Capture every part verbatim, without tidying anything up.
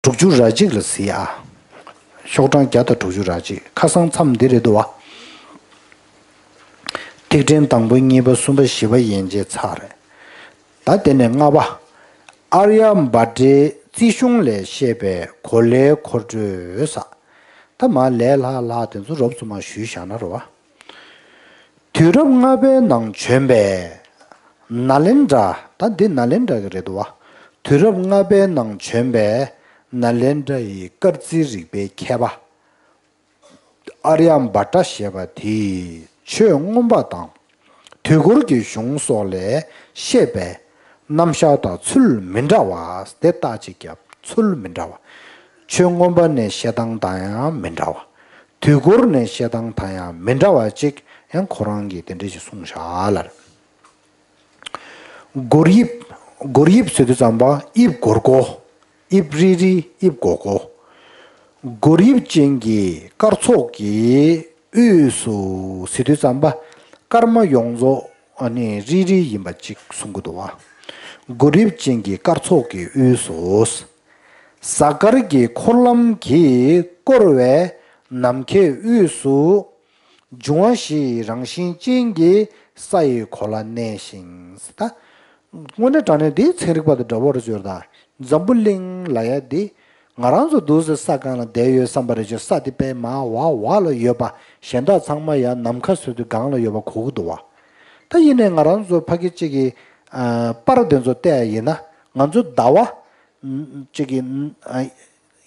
དྲུག་ཅུ་ར་གཅིག་ལ་གཟིགས་ཨ། ཤོག་གྲངས་བརྒྱ་དང་དྲུག་ཅུ་ར་གཅིག་ཁ་སང་མཚམས་འདི་རེད་འདུག་བ། ཐིག་ཕྲེང་དང་པོ་གཉིས་པ་གསུམ་པ་བཞི་པ་ཡན་ཆད་ཚར་རེད། ད་དེ་ནས་ལྔ་པ། ཨཱརྱ་བྷ་ཏྲའི་རྩིས་གཞུང་ལས་བཤད་པའི་གོ་ལའི་འཁོར་འགྲོས་ས། ད་མ་ལས་ལྷག་ལྷག་དེ་ཚོ་རོབ་ཙམ་མ་ཞུས་བཞག་ན་རེད་བ། དུས་རབས་ལྔ་པའི་ནང་བྱོན་པའི་ནཱ་ལེནྡྲ། ད་འདི་ནཱ་ལེནྡྲ་གི་རེད་འདུག་བ། དུས་རབས་ལྔ་པའི་ནང་བྱོན་པའི་ནཱ་ལེནྡྲ་ཡི་སྐར་རྩིས་རིག་པའི་མཁས་པ་ཨཱརྱ་བྷ་ཏྲ་ཞེས་པ་དེས་ཆོས་མངོན་པ་དང་དུས་འཁོར་གྱི་གཞུང་སོགས་ལས་བཤད་པའི་རྣམ་གཞག་དང་ཚུལ་མི་འདྲ་བ་དེ་རྟགས་གཅིག་བརྒྱབ། ཚུལ་མི་འདྲ་བ། ཆོས་མངོན་པ་ནས་བཤད་སྟངས་དང་ཡང་མི་འདྲ་བ། དུས་འཁོར་ནས་བཤད་སྟངས་དང་ཡང་མི་འདྲ་བ་ཅིག་ཡང་ཁོ་རང་གིས་དེ་འདྲ་ཞིག་གསུངས་བཞག་ལ། སྒོར་དབྱིབས། སྒོར་དབྱིབས་ཟེར་དུས་ཙམ་པ་དབྱིབས་སྒོར་སྒོར། དབྱིབས་རིལ་རིལ་དབྱིབས་སྒོར་སྒོར། སྒོར་དབྱིབས་ཅན་གྱི་སྐར་ཚོགས་ཀྱི་དབུས་སུ་ཟེར་དུས་ཙམ་པ་སྐར་མ་ཡོངས་རྫོགས་ཨ་ནི་རིལ་རིལ་ཡིན་པ་ཅིག་གསུང་གི་འདུག་བ། སྒོར་དབྱིབས་ཅན་གྱི་སྐར་ཚོགས་ཀྱི་དབུས་སུ། གཟའ་སྐར་གྱི་འཁོར་ལམ་གྱིས་བསྐོར་བའི་ནམ་མཁའི་དབུས་སུ། འབྱུང་བ་བཞི་ཡི་རང་བཞིན་ཅན་གྱི་ས་ཡི་གོ་ལ་གནས་ཤིང་། ད་དངོས་གནས་དྲང་གནས་འདིའི་ཚན་རིག་པ་དང་འདྲ་བོ་རེད་ཟེར་ད། འཛམ་བུ་གླིང་ལབ་ཡ་འདི་ང་རང་ཚོ་འདུག་སེ་ས་སྒང་ལ་བསྡད་ཡོད་བསམ་པ་རེད་ཅེ། ས་དེ་དཔེ་མར་འོག་འོག་ལ་ཡོད་པ། གཞན་དག་ཚང་མ་ཡར་ནམ་མཁའ་ཟེར་དུས་སྒང་ལ་ཡོད་པ་གོ་གི་འདུག་བ། ད་ཡིན་ནའི་ང་རང་ཚོ་ཕ་གི་གཅིག་གི་ཨ་པར་དེ་ཚོ་བལྟས་ཡ་ཡིན་ན་ང་ཚོ་ཟླ་བ་གཅིག་གི་ཨ་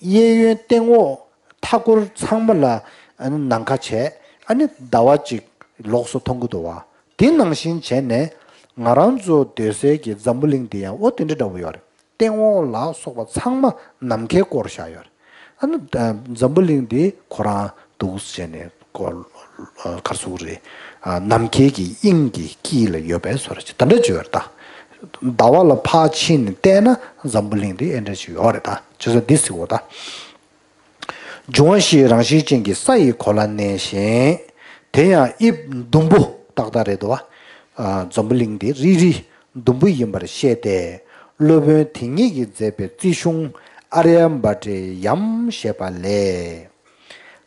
གཡས་གཡོན་སྟེང་འོག་མཐའ་སྐོར་ཚང་མ་ལ་ཨ་ནི་ནམ་མཁའ་བྱས། ཨ་ནི་ཟླ་བ་གཅིག་ལོགས་སུ་མཐོང་གི་འདུག་བ། དེ་ནང་བཞིན་བྱས་ནས་ང་རང་ཚོ་སྡོད་སའི་གི་འཛམ་བུ་གླིང་འདི་ཡང་ཨོ་དེ་འདྲ་འདྲ་བོ་ཡོད་རེད། སྟེང་འོག་ལ་སོགས་པ་ཚང་མ་ནམ་མཁས་བསྐོར་བཞག་ཡོད་རེད། ཨ་ནི་འཛམ་བུ་གླིང་འདི་ཁོ་རང་འདུག་བྱས་ནས་སྐོར་གར་སོང་རེད། ནམ་མཁའི་གི་དབྱིངས་ཀྱི་དཀྱིལ་ལ་ཡོད་པའི་བཟོ་འདྲ་ཅིག་ད་འདྲ་ཅིག་ཡོད་རེད་ད། ཟླ་བ་ལ་ཕར་ཕྱིན་ནས་བལྟས་ན་འཛམ་བུ་གླིང་འདི་ཨེ་འདྲ་ཅིག་ཡོད་རེད་ད། བྱས་ཙང་འདི་ཟེར་བ་ད། འབྱུང་བ་བཞིའི་རང་བཞིན་ཅན་གྱི་ས་ཡི་གོ་ལ་གནས་ཤིང་། དེ་ཡང་དབྱིབས་ཟླུམ་པོ་ཏག་ཏག་རེད་དོ། འཛམ་བུ་གླིང་འདི་རིལ་རིལ་ཟླུམ་པོ་ཡིན་པར་བཤད་དེ། སློབ་དཔོན་དེ་ཉིད་ཀྱིས་མཛད་པའི་རྩིས་གཞུང་ཨཱརྱ་བྷ་ཏྲའི་ཡམ་ཞེས་པ་ལས།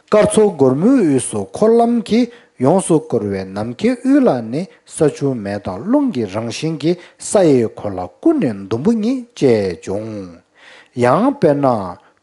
སྐར་ཚོགས་སྒོར་མོའི་དབུས་སུ་འཁོར་ལམ་གྱིས་ཡོངས་སུ་བསྐོར་བའི་ནམ་མཁའི་དབུས་ལ་ནི་ས་ཆུ་མེ་དང་རླུང་གི་རང་བཞིན་གྱི་ས་ཡི་གོ་ལ་ཀུན་ནས་ཟླུམ་པོ་ཉིད་ཅེས་འབྱུང་། ཡང་དཔེར་ན།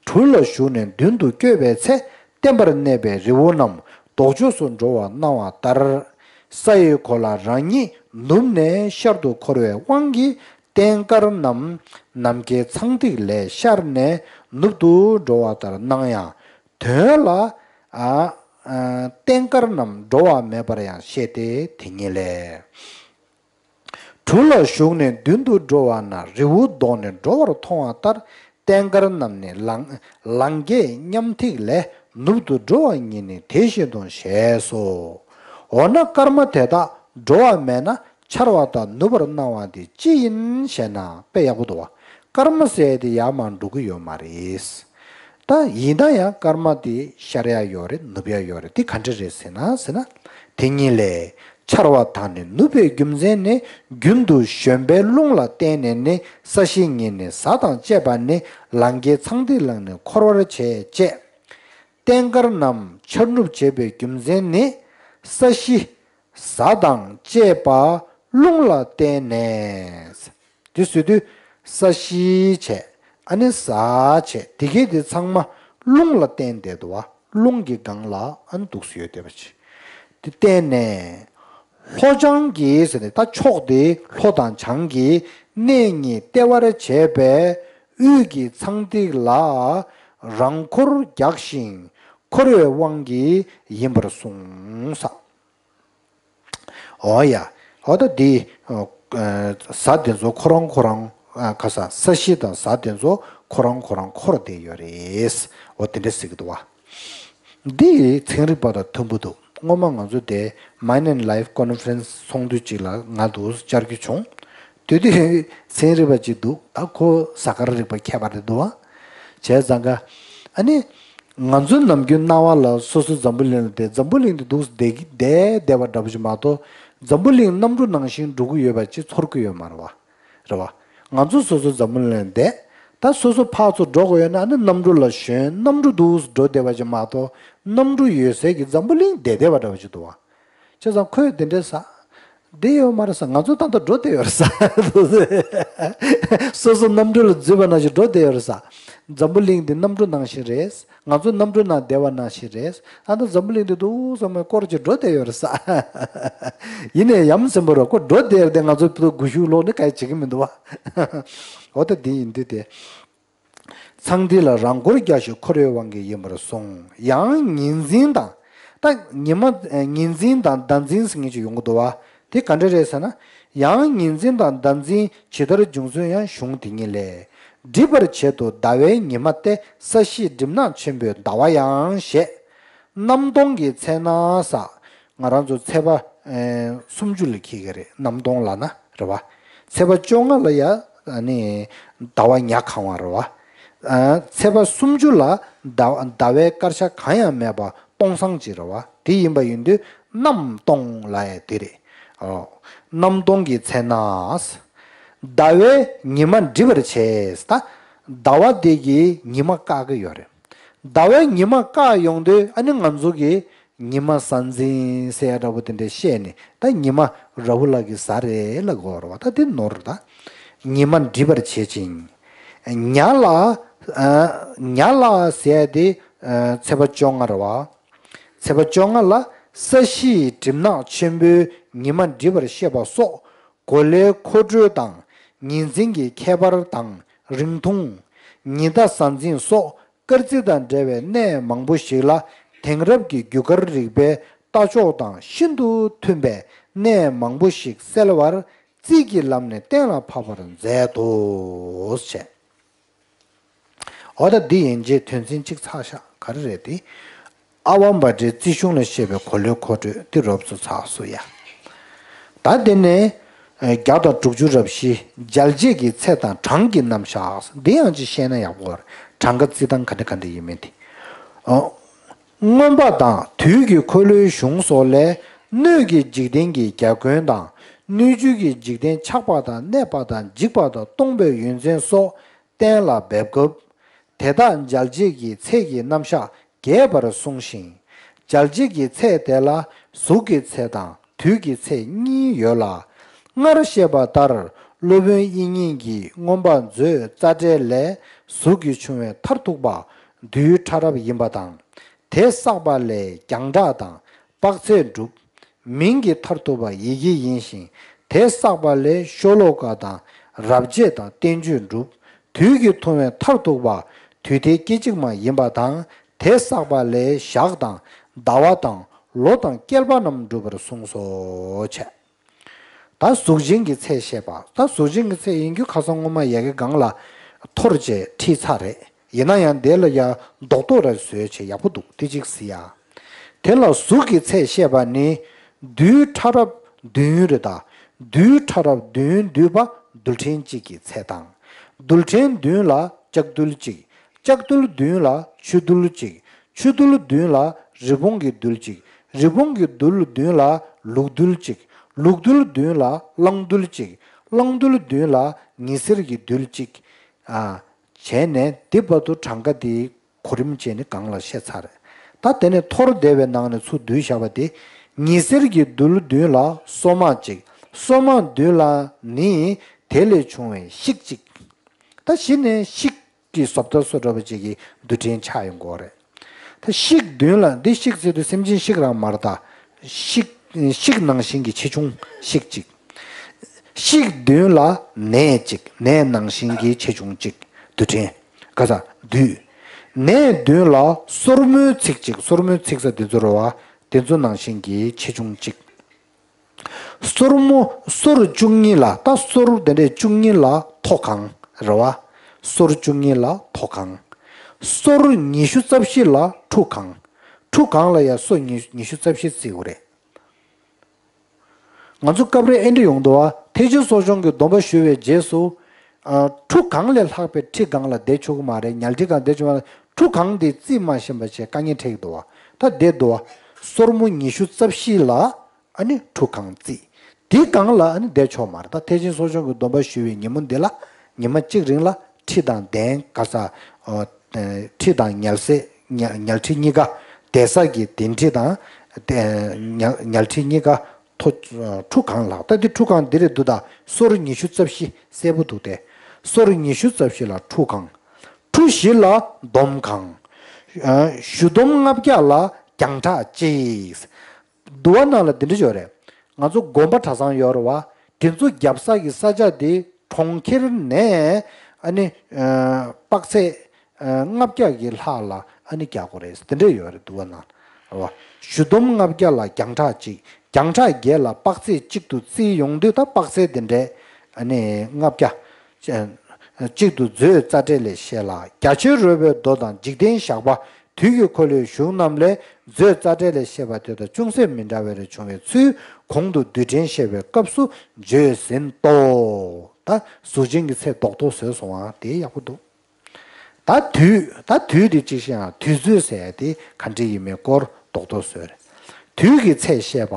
གྲུ་ལ་ཞུགས་ནས་མདུན་དུ་བསྐྱོད་པའི་ཚེ་བརྟན་པར་གནས་པའི་རི་བོ་རྣམས་ལྡོག་ཕྱོགས་སུ་འགྲོ་བར་སྣང་བ་ལྟར། ས་ཡི་གོ་ལ་རང་ཉིད་ནུབ་ནས་ཤར་དུ་འཁོར་བའི་དབང་གིས་རྟེན་དཀར་རྣམས་ནམ་མཁའི་ཚངས་ཐིག་ལས་ཤར་ནས་ནུབ་ཏུ་འགྲོ་བ་ལྟར་སྣང་ཡང་། དོན་ལ། ཨ། ཨ། རྟེན་དཀར་རྣམས་འགྲོ་བ་མེད་པར་ཡང་བཤད་དེ། དེ་ཉིད་ལས། གྲུ་ལ་ཞུགས་ནས་མདུན་དུ་འགྲོ་བ་ན་རི་བོ་ལྡོག་ནས་འགྲོ་བར་མཐོང་བ་ལྟར། རྟེན་དཀར་རྣམས་ནི་ལང་ལང་ཀའི་མཉམ་ཐིག་ལས་ནུབ་ཏུ་འགྲོ་བ་ཉིད་ནི་དེ་བཞིན་དུ་ཞེས་སོ། འོ་ན་སྐར་མ་དེ་དག་འགྲོ་བ་མེད་ན་འཆར་བ་དང་ནུབ་པར་སྣང་བ་འདི་ཅི་ཡིན་ཞེ་ན། དཔེ་ཡག་པོ་འདུག་བ། སྐར་མ་ཟེར་དེ་ཡར་མར་འགྲོ་གི་ཡོད་མ་རེད། ད་ཡིན་ན་ཡང་སྐར་མ་དེ་ཤར་ཡ་ཡོད་རེད། ནུབ་ཡ་ཡོད་རེད། དེ་ག་འདྲ་རེད་ཟེར་ན་ཟེར་ན། དེ་ཉིད་ལས། འཆར་བ་དང་ནི་ནུབ་པའི་རྒྱུ་མཚན་ནི། རྒྱུན་དུ་བཞོན་པའི་རླུང་ལ་བརྟེན་ནས་ནི། ས་གཞི་ཉིད་ནི་གཟའ་དང་བཅས་པ་ནི། ལང་ཀའི་ཚངས་ཐིག་ལ་ནི་འཁོར་བར་བྱེད་ཅེས། རྟེན་དཀར་རྣམས་འཆར་ནུབ་བྱེད་པའི་རྒྱུ་མཚན་ནི། ས་གཞི། གཟའ་དང་བཅས་པ་རླུང་ལ་བརྟེན་ནས། དེ་ཟེར་དུས་ས་གཞི་བྱས། ཨ་ནི་གཟའ་བྱས། དེ་གས་དེ་ཚང་མ་རླུང་ལ་བརྟེན་བསྡད་འདུག་བ། རླུང་གི་སྒང་ལ་ཨ་ནི་འདུག་སེ་ཡོད་བསྡད་པ་ཅིག་དེ་བརྟེན་ནས། ལྷོ་བྱང་གི་ཟེར་ནས་ད་ཕྱོགས་དེ་ལྷོ་དང་བྱང་གི་གནས་གཉིས་ལྟེ་བར་བྱས་པའི་དབུས་ཀྱི་ཚངས་ཐིག་ལ་རང་འཁོར་རྒྱག་ཞིང་འཁོར་བའི་དབང་གིས་ཡིན་པར་གསུངས་ས། འོ་ཡ། འོ་ད་འདི། ཨ། གཟའ་དེ་ཚོ་ཁོ་རང་ཁོ་རང་། ཨ། ག་ས། ས་གཞི་དང་གཟའ་དེ་ཚོ་ཁོ་རང་ཁོ་རང་འཁོར་བསྡད་ཡོད་རེད། འོ་དེ་འདྲ་ཟེར་གི་འདུག་བ། འདི་ཚན་རིག་པ་དང་མཐུན་པོ་འདུག་སྔོན་མ་ང་ཚོ་དེ་Mind and Life Conference ཚོགས་འདུ་ཅིག་ལ་ང་འདུག་བཅར་རྒྱུ་བྱུང་། དེ་དུས་ཚན་རིག་པ་ཅིག་འདུག་ད་ཁོ་གཟའ་སྐར་རིག་པ་མཁས་པ་རེད་འདུག་བ། བྱས་ཙང་ཀ། ཨ་ནི། ང་ཚོ་ནམ་རྒྱུན་སྣང་བ་ལ་སོ་སོ་འཛམ་བུ་གླིང་ལ་བསྡད། འཛམ་བུ་གླིང་དེ་འདུག་སེ་བསྡད་ཀྱི་བསྡད་བསྡད་པ་འདྲ་པོ་ཞིག་མ་གཏོགས། འཛམ་བུ་གླིང་གནམ་གྲུ་ནང་བཞིན་འགྲོ་གི་ཡོད་པ་ཅིག་ཚོར་གྱི་ཡོད་མ་རེད་བ། རེད་བ། ང་ཚོ་སོ་སོ་འཛམ་བུ་གླིང་ལ་བསྡད། ད་སོ་སོ་ཕར་ཚུར་འགྲོ་དགོས་ཡོད་ན་ཨ་ནི་གནམ་གྲུ་ལ་ཞོན། གནམ་གྲུ་འདུག་འགྲོ་བདེ་བ་ཅིག་མ་གཏོགས། གནམ་གྲུ་ཡོད་སའི་གི་འཛམ་བུ་གླིང་བསྡད་བསྡད་པ་འདྲ་བ་ཅིག་འདུག་བ། བྱས་ཙང་ཁོས་དེ་འདྲའི་ཟ། བསྡད་ཡོད་མ་རེད་ཟ། ང་ཚོ་ད་ལྟ་འགྲོ་བསྡད་ཡོད་རེད་ཟ། སོ་སོ་གནམ་གྲུ་ལ་འཛུལ་བ་ནང་བཞིན་འགྲོ་བསྡད་ཡོད་རེད་ཟ། འཛམ་བུ་གླིང་འདི་གནམ་གྲུ་ནང་བཞིན་རེད། ང་ཚོ་གནམ་གྲུ་ནང་བསྡད་པ་ནང་བཞིན་རེད། ཨ་ད་འཛམ་བུ་གླིང་འདི་འདུག་བསམ་པའི་སྐོར་གྱི་འགྲོ་བསྡད་ཡོད་རེད་ཟ། ཡིན་ནའི་ཡ་མཚན་པོ་རེད། ཁོ་འགྲོ་བསྡད་ཡོད་རེད་དེ། ང་ཚོ་སྒུལ་ཤུགས་ལོག་ནི་ག་ཡེ་བྱེད་ཀྱི་མི་འདུག་བ། འོ་ད་འདི་ཡིན་དུས་དེ། ཚངས་ཐིག་ལ་རང་འཁོར་རྒྱ་ཞིག་འཁོར་བའི་དབང་གིས་ཡིན་པར་གསུངས། ཡང་ཉི་འཛིན་དང་། ད་ཉི་མ་ཉི་འཛིན་དང་ཟླ་འཛིན་ཟེར་མཁན་ཅིག་ཡོང་གི་འདུག་བ། དེ་ག་འདྲ་རེད་ཟེར་ན། ཡང་ཉི་འཛིན་དང་ཟླ་འཛིན་ཇི་ལྟར་འབྱུང་ཚུལ་ཡང་གཞུང་དེ་ཉིད་ལས། སྒྲིབ་པར་བྱེད་དོ་ཟླ་བའི་ཉི་མ་སྟེ། ས་གཞིའི་གྲིབ་ནག་ཆེན་པོའི་ཟླ་བ་ཡང་ཞེས། གནམ་སྟོང་གི་ཚེ་ན་ས། ང་རང་ཚོ་ཚེས་པ་ཨེ་སུམ་ཅུ་ལ་འཁེལ་གི་རེད། གནམ་སྟོང་ལབ་ན་རེད་བ། ཚེས་པ་བཅོ་ལྔ་ལ་ཡ་ཨ་ནི་ཟླ་བ་ཉ་གང་བ་རེད་བ། ཨ་ཚེས་པ་སུམ་ཅུ་ལ་ཟླ་ཟླ་བའི་དཀར་ཆ་གང་ཡང་མེད་པ་སྟོང་སང་ཅིག་རེད་བ། དེ་ཡིན་པ་ཡིན་དུས་གནམ་སྟོང་ལབ་ཡ་དེ་རེད། ཨོ། གནམ་སྟོང་གི་ཚེ་ན། ཟླ་བའི་ཉི་མ་འགྲིབ་པར་བྱེད། ད་ཟླ་བ་དེ་གིས་ཉི་མ་བཀག་གི་ཡོད་རེད། ཟླ་བའི་ཉི་མ་བཀག་ཡོང་དུས་ཨ་ནི་ང་ཚོ་གིས་ཉི་མ་གཟའ་འཛིན་ཟེར་ཡ་འདྲ་པོ་དེ་འདྲ་བཤད་ནས། ད་ཉི་མ་ར་ཧུ་ལ་གི་གཟའ་རེད་ལབ་དགོས་རེད་བ། ད་དེ་ནོར། ད་ཉི་མ་འགྲིབ་པར་བྱེད་ཅིང་། ཉ་ལ་ཨ་ཉ་ལ་ཟེར་ཡ་དེ་ཨ་ཚེས་པ་བཅོ་ལྔ་རེད་བ། ཚེས་པ་བཅོ་ལྔ་ལ་ས་གཞིའི་གྲིབ་ནག་ཆེན་པོའི་ཉི་མ་འགྲིབ་པར་བཤད་པ་སོགས་གོ་ལའི་འཁོར་འགྲོས་དང་ཉི་འཛིན་གྱི་ཁྱད་པར་དང་རིང་ཐུང་། ཉི་ཟླ་གཟའ་འཛིན་སོགས་སྐར་རྩིས་དང་འབྲེལ་བའི་གནས་མང་པོ་ཞིག་ལ་དེང་རབས་ཀྱི་རྒྱུ་སྐར་རིག་པའི་ལྟ་ཕྱོགས་དང་ཤིན་ཏུ་མཐུན་པའི་གནས་མང་པོ་ཞིག་གསལ་བར་རྩིས་ཀྱི་ལམ་ནས་གཏན་ལ་ཕབ་པར་མཛད་དོ། ཞེས། འོ་ད་འདི་ཡན་ཆད་དོན་ཚན་གཅིག་ཚར་ཤག་ག་རེ་རེད་དེ། ཨ་ཝམ་བྷ་དྲའི་རྩིས་གཞུང་ལ་བཤད་པའི་གོ་ལའི་འཁོར་འགྲོས་འདི་རོབ་ཙམ་ཚར་སོང་ཡ། ད་དེ་ནས་ཨ་བརྒྱ་དང་དྲུག་ཅུ་རེ་བཞི། འཇལ་བྱེད་ཀྱི་ཚད་དང་གྲངས་ཀྱི་རྣམ་གཞག་འདི་ཡང་ཅིག་བཤད་ན་ཡག་པོ་རེད། གྲངས་ཀ་རྩིས་སྟངས་ག་འདྲ་ག་འདྲ་ཡིན་མིན་དེ། ཨོ། མངོན་པ་དང་དུས་ཀྱི་འཁོར་ལོའི་གཞུང་སོགས་ལས་སྣོད་ཀྱི་འཇིག་རྟེན་གྱི་རྒྱ་ཁྱོན་དང་། སྣོད་བཅུད་ཀྱི་འཇིག་རྟེན་ཆགས་པ་དང་གནས་པ་དང་འཇིག་པ་དང་སྟོང་པའི་ཡོན་ཏན་སོགས་གཏན་ལ་འབེབས་སྐབས། དེ་དག་འཇལ་བྱེད་ཀྱི་ཚད་ཀྱི་རྣམ་གཞག་རྒྱས་པར་གསུངས་ཤིང་། འཇལ་བྱེད་ཀྱི་ཚད་དེ་ལ་གཟུགས་ཀྱི་ཚད་དང་དུས་ཀྱི་ཚད་གཉིས་ཡོད་ལ། སྔར་བཤད་པ་ལྟར་སློབ་དཔོན་དབྱིག་གཉེན་གྱིས་མངོན་པ་མཛོད་རྩ་འགྲེལ་ལས། གཟུགས་ཀྱི་ཆུང་བས་མཐར་ཐུག་པ་དུས་ཕྲ་རབ་ཡིན་པ་དང་། དེ་བསགས་པ་ལས་རྒྱང་གྲགས་དང་དཔག་ཚད་འགྲུབ། མིང་གི་མཐར་ཐུག་པ་ཡི་གེ་ཡིན་ཞིང་། དེ་བསགས་པ་ལས་ཤོ་ལོ་ཀ་དང་རབ་བྱེད་དང་བསྟན་བཅོས་འགྲུབ། དུས་ཀྱི་ཐུང་བའི་མཐར་ཐུག་པ་དུས་མཐའི་སྐད་ཅིག་མ་ཡིན་པ་དང་། དེ་བསགས་པ་ལས་ཞག་དང་ཟླ་བ་དང་ལོ་དང་བསྐལ་པ་རྣམས་འགྲུབ་པར་གསུངས་སོ། བྱས། ད་གཟུགས་ཅན་གྱི་ཚད་བཤད་པ། ད་གཟུགས་ཅན་གྱི་ཚད་ཡིན་རྒྱུ་ཁ་སང་སྔོན་མ་ཡ་གི་སྒང་ལ་འཐོར་བྱས་ཁྲིད་ཚར་རེད། ཡིན་ན་ཡང་དེ་ལ་ཡ་རྡོག་རྡོག་རེ་བཟོས་བྱས་ཡག་པོ་འདུག་དེ་གཅིག་གཟིགས་ཡ། དེ་ལ་གཟུགས་ཀྱི་ཚད་བཤད་པ་ནི། རྡུལ་ཕྲ་རབ་བདུན་རེད་ད། རྡུལ་ཕྲ་རབ་བདུན་འདུས་པ་རྡུལ་ཕྲན་གཅིག་གི་ཚད་དང་། རྡུལ་ཕྲན་བདུན་ལ་ལྕགས་རྡུལ་གཅིག། ལྕགས་རྡུལ་བདུན་ལ་ཆུ་རྡུལ་གཅིག། ཆུ་རྡུལ་བདུན་ལ་རི་བོང་གི་རྡུལ་གཅིག། རི་བོང་གི་རྡུལ་བདུན་ལ་ལུག་རྡུལ་གཅིག། ལུག་རྡུལ་བདུན་ལ་གླང་རྡུལ་གཅིག། གླང་རྡུལ་བདུན་ལ་ཉི་ཟེར་གྱི་རྡུལ་གཅིག། ཨ། བྱས་ནས་འདི་བར་དུ་གྲངས་ཀ་འདི་གོ་རིམ་བྱས་ནས་སྒང་ལ་བཤད་ཚར་རེད། ད་དེ་ནས་འཐོར་བསྡད་པའི་ནང་ནས་ཚུར་བསྡུས་བཞག་པ་དེ། ཉི་ཟེར་གྱི་རྡུལ་བདུན་ལ་སོ་མ་གཅིག། སོ་མ་བདུན་ལ་ནི་དེ་ལས་བྱུང་བའི་ཤིག་གཅིག། ད་གཞི་ནས་ཤིག་གི་བཟོ་ལྟ་བཟོ་འདྲ་པོ་ཅིག་གི་རྡུལ་ཕྲན་ཆགས་ཡོང་གི་ཡོད་རེད། ད་ཤིག་བདུན་ལ། འདི་ཤིག་ཟེར་དུས་སེམས་ཅན་ཤིག་རང་མ་རེད་ད། ཤིག་ཤིག་ནང་བཞིན་གྱི་ཆེ་ཆུང་ཤིག་གཅིག། ཤིག་བདུན་ལ་ནས་གཅིག། ནས་ནང་བཞིན་གྱི་ཆེ་ཆུང་གཅིག། རྡུལ་ཕྲན། ག་ས་རྡུལ། ནས་བདུན་ལ་སོར་མོའི་ཚིགས་གཅིག། སོར་མོའི་ཚིགས་ས་འདི་ཚོ་རེད་བ། འདི་ཚོ་ནང་བཞིན་གྱི་ཆེ་ཆུང་གཅིག། སོར་མོ། སོར་བཅུ་གཉིས་ལ། ད་སོར་དེ་འདྲའི་བཅུ་གཉིས་ལ་མཐོ་གང་རེད་བ། སོར་བཅུ་གཉིས་ལ་མཐོ་གང་། སོར་ཉི་ཤུ་རྩ་བཞི་ལ་ཕྲུ་གང་། ཕྲུ་གང་ལ་ཡང་སོར་ཉི་ཉི་ཤུ་རྩ་བཞི་བརྩི་དགོས་རེད། ང་ཚོ་སྐབས་རེ་ཨེ་འདྲ་ཡོང་འདུག་བ། ཐེག་ཆེན་གསོ་སྦྱོང་གི་སྡོམ་པ་ཞུ་བའི་རྗེས་སུ། ཨ། ཕྲུ་གང་ལས་ལྷག་པའི་ཁྲི་སྒང་ལ་བསྡད་ཆོག་གི་མ་རེད། ཉལ་ཁྲི་སྒང་བསྡད་ཆོག་གི་མ་རེད། ཕྲུ་གང་དེ་རྩིས་མ་ཤེས་པ་བྱས་དཀའ་ངལ་འཕྲད་ཀྱི་འདུག་བ། ད་བསྡད་འདུག་བ། སོར་མོ་ཉི་ཤུ་རྩ་བཞི་ལ་ཨ་ནི་ཕྲུ་གང་རྩིས། དེ་སྒང་ལ་ཨ་ནི་བསྡད་ཆོག་མ་རེད། ད་ཐེག་ཆེན་གསོ་སྦྱོང་གི་སྡོམ་པ་ཞུ་བའི་ཉིན་མོ་འདི་ལ་ཉི་མ་གཅིག་རིང་ལ་ ཁྲི་དང་གདན་ག་ས་ཨ་ཁྲི་དང་ཉལ་ས་ཉལ་ཉལ་ཁྲི་གཉིས་ཀ་བསྡད་ས་གི་གདན་ཁྲི་དང་ཉལ་ཉལ་ཁྲི་གཉིས་ཀ་ཐོ་ཁྲུ་གང་ལགས། ད་འདི་ཁྲུ་གང་འདི་རེད་འདུག་ད་སོར་ཉི་ཤུ་རྩ་བཞི་གསལ་པོ་འདུག་སྟེ། སོར་ཉི་ཤུ་རྩ་བཞི་ལ་ཁྲུ་གང་། ཁྲུ་བཞི་ལ་འདོམ་གང་། གཞུ་འདོམ་ལྔ་བརྒྱ་ལ་རྒྱང་གྲགས་གཅིག་འདུག་བ་ནང་ལ་འདི་འདྲ་ཡོད་རེད། ང་ཚོ་དགོན་པ་གྲྭ་ཚང་ཡོད་རེད་བ། དེ་ཚོ་རྒྱབ་ས་གི་ས་ཆ་དེ་གྲོང་ཁྱེར་ནས་ཨ་ནི་དཔག་ཚད་ལྔ་བརྒྱ་གི་ལྷག་ལ་ཨ་ནི་རྒྱག་དགོས་རེད། དེ་འདྲ་ཡོད་རེད་འདུག་བ་ནང་ལ་བ། གཞུ་འདོམ་ལྔ་བརྒྱ་ལ་རྒྱང་གྲགས་གཅིག་རྒྱང་གྲགས་བརྒྱད་ལ་དཔག་ཚད་གཅིག་ཏུ་བརྩིས་ཡོང་དུས་ད་དཔག་ཚད་དེ་འདྲས་ཨ་ནི་ལྔ་བརྒྱ། གཅིག་ཏུ་མཛོད་རྩ་འགྲེལ་ལས་བཤད་ལ། རྒྱ་ཆེར་རོལ་པའི་མདོ་དང་འཇིག་རྟེན་བཞག་པ། དུས་ཀྱི་འཁོར་ལོའི་གཞུང་རྣམས་ལས་མཛོད་རྩ་འགྲེལ་ལས་བཤད་པ་དེ་དང་ཅུང་ཟད་མི་འདྲ་བར་བྱུང་བའི་ཚུལ་གོང་དུ་རྡུལ་ཕྲན་བཤད་པའི་སྐབས་སུ་བརྗོད་ཟིན་ཏོ། ད་གཟུགས་ཅན་གྱི་ཚད་རྡོག་རྡོག་བཟོས་སོང་བ་དེ་ཡག་པོ་འདུག་ད་དུས་ད་དུས་དེ་གཅིག་བཤད་ཡང་དུས་ཚོད་ཟེར་ཡ་དེ་ག་འདྲ་ཡིན་མིན་སྐོར་རྡོག་རྡོག་བཟོས་རེད། དུས་ཀྱི་ཚད་བཤད་པ།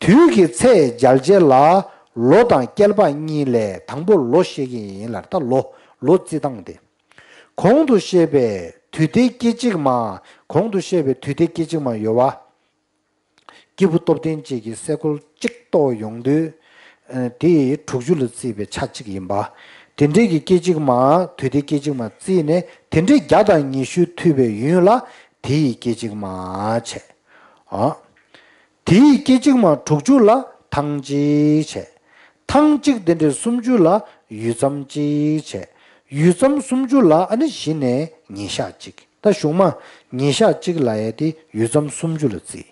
དུས་ཀྱི་ཚད་སྦྱར་བྱེད་ལ་ལོ་དང་བསྐལ་པ་གཉིས་ལས་དང་པོ་ལོ་བཤད་ཀྱི་ཡིན་ལ། ད་ལོ་ལོ་བརྩི་སྟངས་དེ། གོང་དུ་བཤད་པའི་དུས་ཏེ་སྐད་ཅིག་མ། གོང་དུ་བཤད་པའི་དུས་ཏེ་སྐད་ཅིག་མ་ཡོད་པ། སྐྱེས་བུ་སྟོབས་ལྡན་གཅིག་གིས་སེ་གོལ་གཅིག་གཏོགས་ཡོང་དུས། ཨ་དེ་དྲུག་ཅུ་ལ་བརྩིས་པའི་ཆ་གཅིག་ཡིན་པ། དེ་འདྲའི་གི་སྐད་ཅིག་མ་དུས་ཏེ་སྐད་ཅིག་མ་བརྩིས་ནས་དེ་འདྲའི་བརྒྱ་དང་ཉི་ཤུ་མཐུད་པའི་ཡུན་ལ་དེ་ཡི་སྐད་ཅིག་མ་བྱས། ཨ། དེ་ཡི་སྐད་ཅིག་མ་དྲུག་ཅུ་ལ་ཐང་གཅིག་བྱས། ཐང་གཅིག་དེ་འདྲའི་སུམ་ཅུ་ལ་ཡུད་ཙམ་གཅིག་བྱས། ཡུད་ཙམ་སུམ་ཅུ་ལ་ཨ་ནི་གཞི་ནས་ཉིན་ཞག་གཅིག་ད་གཞུག་མ་ཉིན་ཞག་གཅིག་ལ་ཡ་དེ་ཡུད་ཙམ་སུམ་ཅུ་ལ་བརྩི།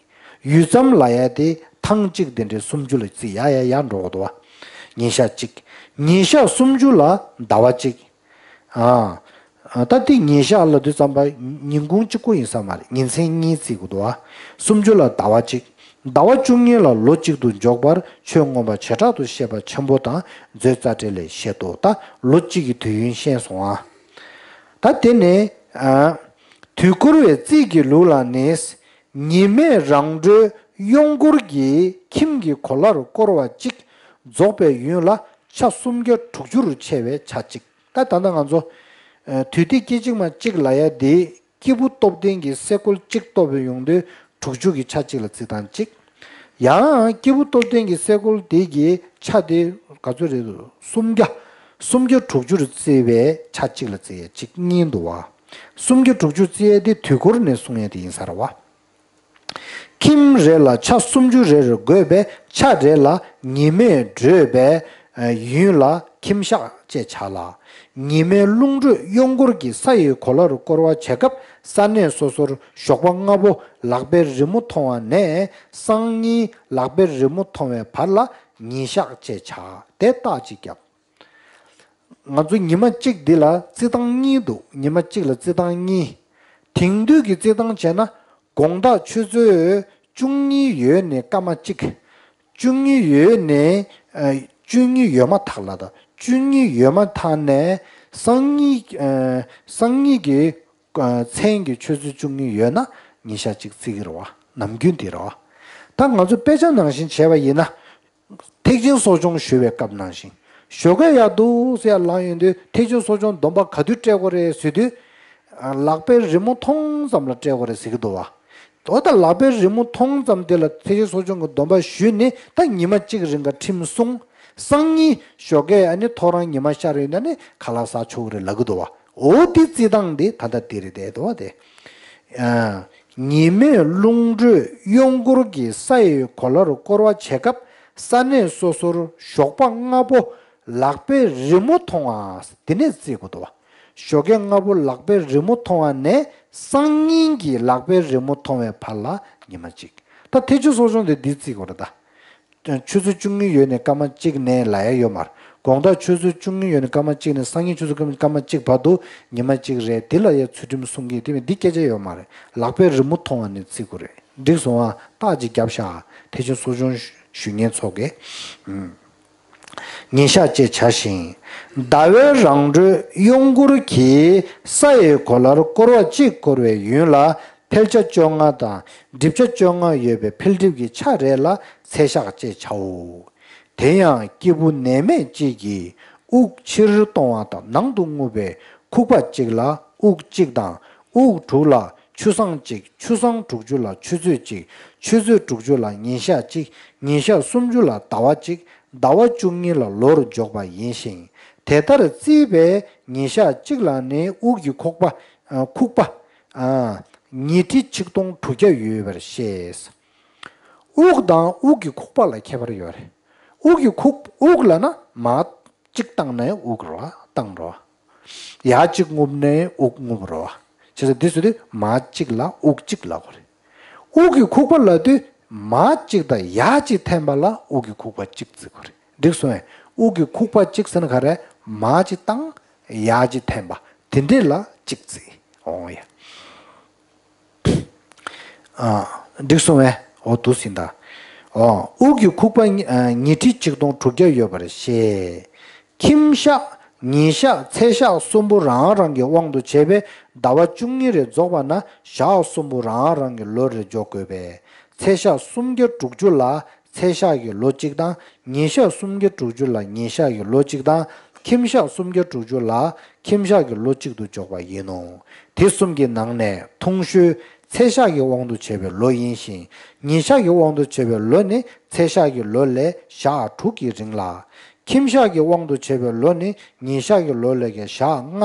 ཡུད་ཙམ་ལ་ཡ་དེ་ཐང་གཅིག་དེ་འདྲའི་སུམ་ཅུ་ལ་བརྩི་ཡ་ཡ་ཡ་འགྲོ་གི་འདུག་བ། ཉིན་ཞག་གཅིག་ཉིན་ཞག་སུམ་ཅུ་ལ་ཟླ་བ་གཅིག་ཨ། ད་དེ་ཉིན་ཞག་ལ་དུས་ཙམ་པ་ཉིན་གུང་གཅིག་པོ་ཡིན་ས་མ་རེད། ཉིན་མཚན་གཉིས་བརྩི་དགོས་འདུག་ཨ། སུམ་ཅུ་ལ་ཟླ་བ་གཅིག་ཟླ་བ་བཅུ་གཉིས་ལ་ལོ་གཅིག་ཏུ་འཇོག་པར་ཆོས་མངོན་པ་བྱེ་བྲག་ཏུ་བཤད་པ་ཆེན་པོ་དང་མཛོད་རྩ་འགྲེལ་ལས་བཤད་དོ། ད་ལོ་གཅིག་གི་དུས་ཡུན་ཤེས་སོང་ཨ། ད་དེ་ནས་ཨ། དུས་འཁོར་བའི་རྩིས་ཀྱི་ལུགས་ལ་ནི། ཉི་མས་རང་གྲོལ་གཡོན་སྐོར་གྱི་ཁྱིམ་གྱི་གོ་ལར་བསྐོར་བ་གཅིག་རྫོགས་པའི་ཡུན་ལ་ཆ་སུམ་བརྒྱ་དྲུག་ཅུ་རུ་ཕྱེ་བའི་ཆ་གཅིག་ད་ད་ལྟ་ང་ཚོ་ཨ་དུས་ཏེ་སྐད་ཅིག་མ་གཅིག་ལ་ཡ་དེ་སྐྱེས་བུ་སྟོབས་ལྡན་གྱི་སེ་གོལ་གཅིག་གཏོགས་པའི་ཡོང་དུས་དྲུག་ཅུ་གི་ཆ་གཅིག་ལ་བརྩི་སྟངས་གཅིག་ཡང་སྐྱེས་བུ་སྟོབས་ལྡན་གྱི་སེ་གོལ་དེ་གི་ཆ་དེ་ག་ཚོད་རེད་འདུག་སུམ་བརྒྱ། སུམ་བརྒྱ་དྲུག་ཅུ་རུ་བརྩི་བའི་ཆ་གཅིག་ལ་བརྩི་ཡ་གཅིག་གཉིས་འདུག་བ། སུམ་བརྒྱ་དྲུག་ཅུ་བརྩི་ཡ་དེ་དུས་འཁོར་ནས་གསུང་ཡ་དེ་ཡིན་ས་རེད་བ། ཁྱིམ་རེ་ལ་ཆ་སུམ་ཅུ་རེ་རེ་བགོས་པས་ཆ་རེ་ལ་ཉི་མས་བགྲོད་པའི་ཡུན་ལ་ཁྱིམ་ཞག་ཅེས་བྱ་ལ། ཉི་མའི་རླུང་བགྲོད་གཡོན་སྐོར་གྱི་ས་ཡི་གོ་ལར་བསྐོར་བ་བྱེད་སྐབས་ས་གནས་སོ་སོར་ཞོགས་པ་སྔ་པོ་ལག་པའི་རི་མོ་མཐོང་བ་ནས་སང་ཉིན་ལག་པའི་རི་མོ་མཐོང་བའི་བར་ལ་ཉིན་ཞག་ཅེས་བྱ་སྟེ་རྟགས་གཅིག་བརྒྱབ། ང་ཚོ་ཉི་མ་གཅིག་འདི་ལ་རྩི་སྟངས་གཉིས་འདུག་ཉི་མ་གཅིག་ལ་རྩི་སྟངས་གཉིས། དེང་དུས་ཀྱི་རྩི་སྟངས་བྱས་ན། དགོང་དག་ཆུ་ཚོད་བཅུ་གཉིས་ཡོལ་ནས་སྐར་མ་གཅིག་བཅུ་གཉིས་ཡོལ་ནས་ཨ། བཅུ་གཉིས་ཡོལ་མ་ཐག་ལ་ད། བཅུ་གཉིས་ཡོལ་མ་ཐག་ནས་སང་ཉིན་ཨ། སང་ཉིན་གྱི་ཨ། མཚན་གྱི་ཆུ་ཚོད་བཅུ་གཉིས་ཡོལ་ན་ཉིན་ཞག་གཅིག་བརྩི་གི་རེད་བ། ནམ་རྒྱུན་འདི་རེད་བ། ད་ང་ཚོ་དཔེ་ཆ་ནང་བཞིན་བྱས་པ་ཡིན་ན། ཐེག་ཆེན་གསོ་སྦྱོང་ཞུ་བའི་སྐབས་ནང་བཞིན། ཞོགས་ཀས་ཡར་འདུག་སེ་ཡར་ལངས་ཡོང་དུས་ཐེག་ཆེན་གསོ་སྦྱོང་སྡོམ་པ་ག་དུས་སྤྲད་དགོས་རེད་ཟེར་དུས། ལག་པའི་རི་མོ་མཐོང་ཙམ་ལ་སྤྲད་དགོས་རེད་ཟེར་གྱི་འདུག་བ། འོ་ད་ལག་པའི་རི་མོ་མཐོང་ཙམ་དེ་ལ་ཐེག་ཆེན་གསོ་སྦྱོང་གི་སྡོམ་པ་ཞུས་ནས་ད་ཉི་མ་གཅིག་རིང་ག་ཁྲིམས་སྲུང་། སང་ཉིན་ཞོགས་ཀས་ཨ་ནི་ཐོ་རངས་ཉི་མ་ཤར་ཡོང་ན་ནི་ཁ་ལག་ཟ་ཆོག་གི་རེད་ལབ་གི་འདུག་བ། འོ་དེ་རྩི་སྟངས་དེ་ད་ལྟ་དེ་རེད་བསྡད་འདུག་བ་དེ། ཨ། ཉི་མས་རླུང་བགྲོད་གཡོན་སྐོར་གྱི་ས་ཡི་གོ་ལར་བསྐོར་བ་བྱེད་སྐབས་ས་གནས་སོ་སོར་ཞོགས་པ་སྔ་པོ་ལག་པའི་རི་མོ་མཐོང་བ་དེ་ནས་བརྩི་དགོས་འདུག་བ། ཞོགས་ཀས་སྔ་པོ་ལག་པའི་རི་མོ་མཐོང་བ་ནས་སང་ཉིན་གྱི་ལག་པའི་རི་མོ་མཐོང་བའི་བར་ལ་ཉི་མ་གཅིག་ད་ཐེག་ཆེན་གསོ་སྦྱོང་དེ་འདི་བརྩི་དགོས་རེད་ད། ཆུ་ཚོད་བཅུ་གཉིས་ཡོལ་ནས་སྐར་མ་གཅིག་ནས་ལབ་ཡ་ཡོད་མ་རེད། དགོང་དག་ཆུ་ཚོད་བཅུ་གཉིས་ཡོལ་ནས་སྐར་མ་གཅིག་ནས་སང་ཉིན་ཆུ་ཚོད་སྐར་མ་གཅིག་བར་དུ་ཉི་མ་གཅིག་རེད། དེ་ལ་ཡ་ཚུལ་ཁྲིམས་སྲུང་གི་དེ་མིན་འདི་སྐད་ཆ་ཡོད་མ་རེད། ལག་པའི་རི་མོ་མཐོང་བ་ནས་བརྩི་དགོས་རེད། འགྲིག་སོང་ཨ། རྟགས་ཅིག་བརྒྱབ་ཤག་ཐེག་ཆེན་གསོ་སྦྱོང་ཞུ་མཁན་ཚོ་གིས། ཉིན་ཞག་ཅེས་བྱ་ཞིང་། ཟླ་བའི་རང་གྲོལ་གཡོན་སྐོར་གྱིས་ས་ཡི་གོ་ལར་བསྐོར་བ་གཅིག་བསྐོར་བའི་ཡུན་ལ་ཐལ་ཆ་བཅོ་ལྔ་དང་སྒྲིབ་ཆ་བཅོ་ལྔ་ཡོད་པའི་འཕེལ་འགྲིབ་ཀྱི་ཆ་རེ་ལ་ཚད་ཞག་ཅེས་བྱའོ། དེ་ཡང་སྐྱེས་བུ་ནད་མེད་གཅིག་གིས་ དབུགས་ཕྱིར་གཏོང་བ་དང་ནང་དུ་རྔུབ་པའི་ཁུག་པ་གཅིག་ལ་དབུགས་གཅིག་དང་། དབུགས་དྲུག་ལ་ཆུ་སྲང་གཅིག་ཆུ་སྲང་དྲུག་ཅུ་ལ་ཆུ་ཚོད་གཅིག་ཆུ་ཚོད་དྲུག་ཅུ་ལ་ཉིན་ཞག་གཅིག་ཉིན་ཞག་སུམ་ཅུ་ལ་ཟླ་བ་གཅིག་ཟླ་བ་བཅུ་གཉིས་ལ་ལོར་འཇོག་པ་ཡིན་ཞིང་། དེ་ལྟར་བརྩིས་པའི་ཉིན་ཞག་གཅིག་ལ་ནི་དབུགས་ཀྱི་ཁུག་པ། ཨ། ཁུག་པ། ཨ། ཉི་ཁྲི་ཆིག་སྟོང་དྲུག་བརྒྱ་ཡོད་པར་བཤད། དབུགས་དང་དབུགས་ཀྱི་ཁུག་པ་ལ་ཁྱད་པར་ཡོད་རེད། དབུགས་ཀྱི་ཁུག་དབུགས་ལབ་ན་མར་གཅིག་བཏང་ནས་དབུགས་རེད་བ། བཏང་རེད་བ། ཡར་གཅིག་རྔུབ་ནས་དབུགས་རྔུབ་རེད་བ། བྱས་ཙང་འདི་ཚོ་དེ་མར་གཅིག་ལ་དབུགས་གཅིག་ལབ་དགོས་རེད། དབུགས་ཀྱི་ཁུག་པ་ལབ་དུས་མར་གཅིག་དང་ཡར་གཅིག་འཐེན་པ་ལ་དབུགས་ཀྱི་ཁུག་པ་གཅིག་བརྩི་དགོས་རེད། འགྲིག་སོང་ངས། དབུགས་ཀྱི་ཁུག་པ་གཅིག་ཟེར་ན་ག་རེ། མར་གཅིག་བཏང་ཡར་གཅིག་འཐེན་པ་དེ་འདྲ་ལ་གཅིག་བརྩི། འོང་ཡ། ཨ། འགྲིག་སོང་ངས། འོ་འདུག་སེ་ཡིན་ད། འོ། དབུགས་ཀྱི་ཁུག་པ་ཉི་ཨ་ཉི་ཁྲི་ཆིག་སྟོང་དྲུག་བརྒྱ་ཡོད་པར་བཤད། ཁྱིམ་ཞག་ཉིན་ཞག་ཚེས་ཞག་གསུམ་པོ་རང་རང་གི་དབང་དུ་བྱས་པའི་ཟླ་བ་བཅུ་གཉིས་རེ་རྫོགས་པ་ན་ཞག་གསུམ་པོ་རང་རང་གི་ལོ་རེ་འཇོག་དགོས་པས། ཚེས་ཞག་སུམ་བརྒྱ་དྲུག་ཅུ་ལ་ཚེས་ཞག་གི་ལོ་གཅིག་དང་། ཉིན་ཞག་སུམ་བརྒྱ་དྲུག་ཅུ་ལ་ཉིན་ཞག་གི་ལོ་གཅིག་དང་། ཁྱིམ་ཞག་སུམ་བརྒྱ་དྲུག་ཅུ་ལ་ཁྱིམ་ཞག་གི་ལོ་གཅིག་ཏུ་འཇོག་པ་ཡིན་ནོ། དེ་གསུམ་གྱི་ནང་ནས་ཐུང་ཤོས་ཚེས་ཞག་གི་དབང་དུ་བྱས་པའི་ལོ་ཡིན་ཞིང་། ཉིན་ཞག་གི་དབང་དུ་བྱས་པའི་ལོ་ནི་ཚེས་ཞག་གི་ལོ་ལས་ཞག་དྲུག་གི་རིང་ལ། ཁྱིམ་ཞག་གི་དབང་དུ་བྱས་པའི་ལོ་ནི་ཉིན་ཞག་གི་ལོ་ལས་ཀྱང་ཞག་ལྔ་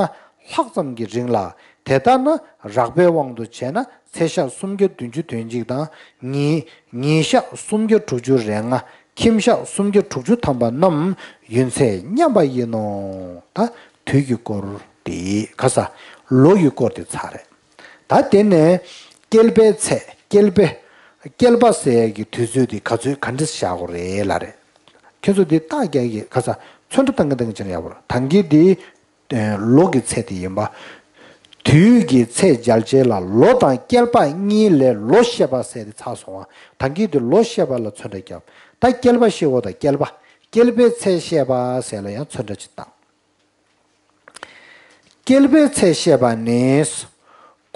ལྷག་ཙམ་གྱི་རིང་ལ། དེ་ལྟར་ན་རགས་པའི་དབང་དུ་བྱས་ན་ཚེས་ཞག་སུམ་བརྒྱ་བདུན་ཅུ་དོན་གཅིག་དང་། ཉིན་ཉིན་ཞག་སུམ་བརྒྱ་དྲུག་ཅུ་རེ་ལྔ། ཁྱིམ་ཞག་སུམ་བརྒྱ་དྲུག་ཅུ་ཐམ་པ་རྣམས་ཡུན་ཚད་མཉམ་པ་ཡིན་ནོ། ད་དུས་ཀྱི་སྐོར་དེ་ག་ས་ལོ་ཡི་སྐོར་དེ་ཚར་རེད། ད་དེ་ནས་བསྐལ་པའི་ཚད་བསྐལ་པའི་བསྐལ་པ་ཟེར་ཡག་གི་དུས་ཚོད་དེ་ག་ཚོད་ག་འདྲ་བཞག་དགོས་རེད་ལབ་རེད། ཁྱོད་ཚོ་འདི་རྟགས་རྒྱག་གི་ག་ས་ཚོན་ཁྲ་བཏང་གི་བཏང་གི་བྱས་ན་ཡག་པོ་རེད། ད་གིན་འདི་ལོ་གི་ཚད་དེ་ཡིན་པ། དུས་ཀྱི་ཚད་འཇལ་བྱེད་ལ་ལོ་དང་བསྐལ་པ་གཉིས་ལས་ལོ་བཤད་པ་ཟེར་དེ་ཚར་སོང་བ། ད་གིན་དེ་ལོ་བཤད་པ་ལ་ཚོན་ཁྲ་བརྒྱབ། ད་བསྐལ་པ་བཤད་འོ་ད་བསྐལ་པ། བསྐལ་པའི་ཚད་བཤད་པ་ཟེར་ལ་ཡང་ཚོན་ཁྲ་ཅིག་བཏང་། བསྐལ་པའི་ཚད་བཤད་པ་ནི།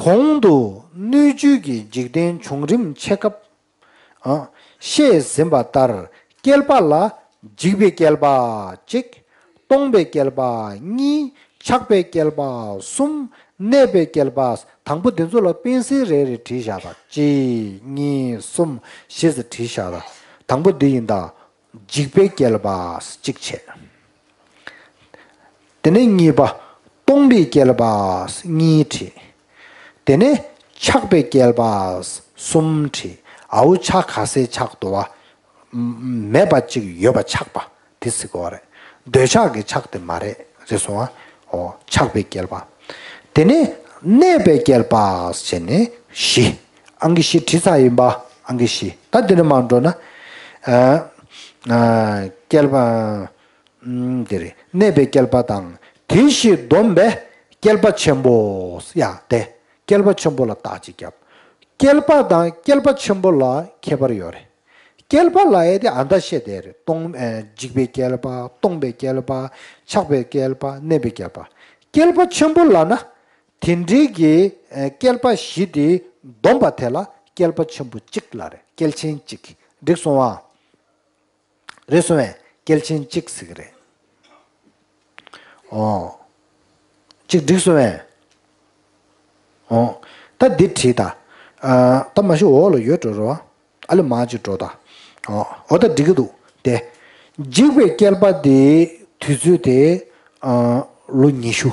གོང་དུ་སྣོད་བཅུད་ཀྱི་འཇིག་རྟེན་བྱུང་རིམ་འཆད་སྐབས། ཨ། བཤད་ཟིན་པ་ལྟར་བསྐལ་པ་ལ་འཇིག་པའི་བསྐལ་པ་གཅིག་སྟོང་པའི་བསྐལ་པ་གཉིས། ཆགས་པའི་བསྐལ་པ་གསུམ། གནས་པའི་བསྐལ་པ། དང་པོ་འདི་ཚོ་ལ་པེན་སིལ་རེ་རེ་བྲིས་བཞག་དང་། གཅིག་གཉིས། གསུམ། བཞི་ཟེར་བྲིས་བཞག་དང་། དང་པོ་འདི་ཡིན་ད། འཇིག་པའི་བསྐལ་པ་གཅིག་བྱས། དེ་ནས་གཉིས་པ། སྟོང་པའི་བསྐལ་པ་གཉིས་བྲིས། དེ་ནས་ཆགས་པའི་བསྐལ་པ་གསུམ་བྲིས། ཨའུ་ཆགས་ག་སའི་ཆགས་འདུག་བ། མེད་པ་གཅིག་ཡོད་པ་ཆགས་པ་དེ་ཟེར་གོ་རེད། འདོད་ཆགས་ཀྱི་ཆགས་དེ་མ་རེད། རེད་སོང་ཨ། འོ་ཆགས་པའི་བསྐལ་པ། དེ་ནས་གནས་པའི་བསྐལ་པ་བྱས་ནས་བཞི། ཨང་ཀི་བཞི་བྲིས་ཚར་ཡིན་པ། ཨང་ཀི་བཞི། ད་འདི་ནས་མར་འགྲོ་ན། ཨ། ཨ། བསྐལ་པ། ཨུམ། དེ་རེད། གནས་པའི་བསྐལ་པ་དང་། དེ་བཞི་བསྡོམས་པས་བསྐལ་པ་ཆེན་པོ། ཡ་དེ། བསྐལ་པ་ཆེན་པོ་ལ་རྟགས་གཅིག་བརྒྱབ། བསྐལ་པ་དང་བསྐལ་པ་ཆེན་པོ་ལ་ཁྱད་པར་ཡོད་རེད། བསྐལ་པ་ལབ་ཡས་དེ་ཨ་མདའ་བཤད་དེ་རེད། སྟོང་། ཨེ། འཇིག་པའི་བསྐལ་པ། སྟོང་པའི་བསྐལ་པ། ཆགས་པའི་བསྐལ་པ། གནས་པའི་བསྐལ་པ། བསྐལ་པ་ཆེན་པོ་ལབ་ན། དེ་འདྲའི་གི། ཨེ། བསྐལ་པ་བཞི་དེ་བསྡོམས་པ་དེ་ལ་བསྐལ་པ་ཆེན་པོ་གཅིག་ལབ་རེད། བསྐལ་ཆེན་གཅིག་འགྲིག་སོང་ཨ། རེད་སོང་བས། བསྐལ་ཆེན་གཅིག་ཟེར་གི་རེད། ཨོ། གཅིག་འགྲིག་སོང་བས། ཨོ། ད་འདི་བྲིས་ད། ཨ། ད་མ་གཞི་འོག་ལ་ཡོད་འགྲོ་རོ། ཨ་ལེ་མར་ཅིག་འགྲོ་ད། ཨོ། འོ་ད་འགྲིག་གི་འདུག་དེ། འཇིག་པའི་བསྐལ་པ་དེའི་དུས་ཚོད་དེ། ཨ། ལོ་ཉི་ཤུ།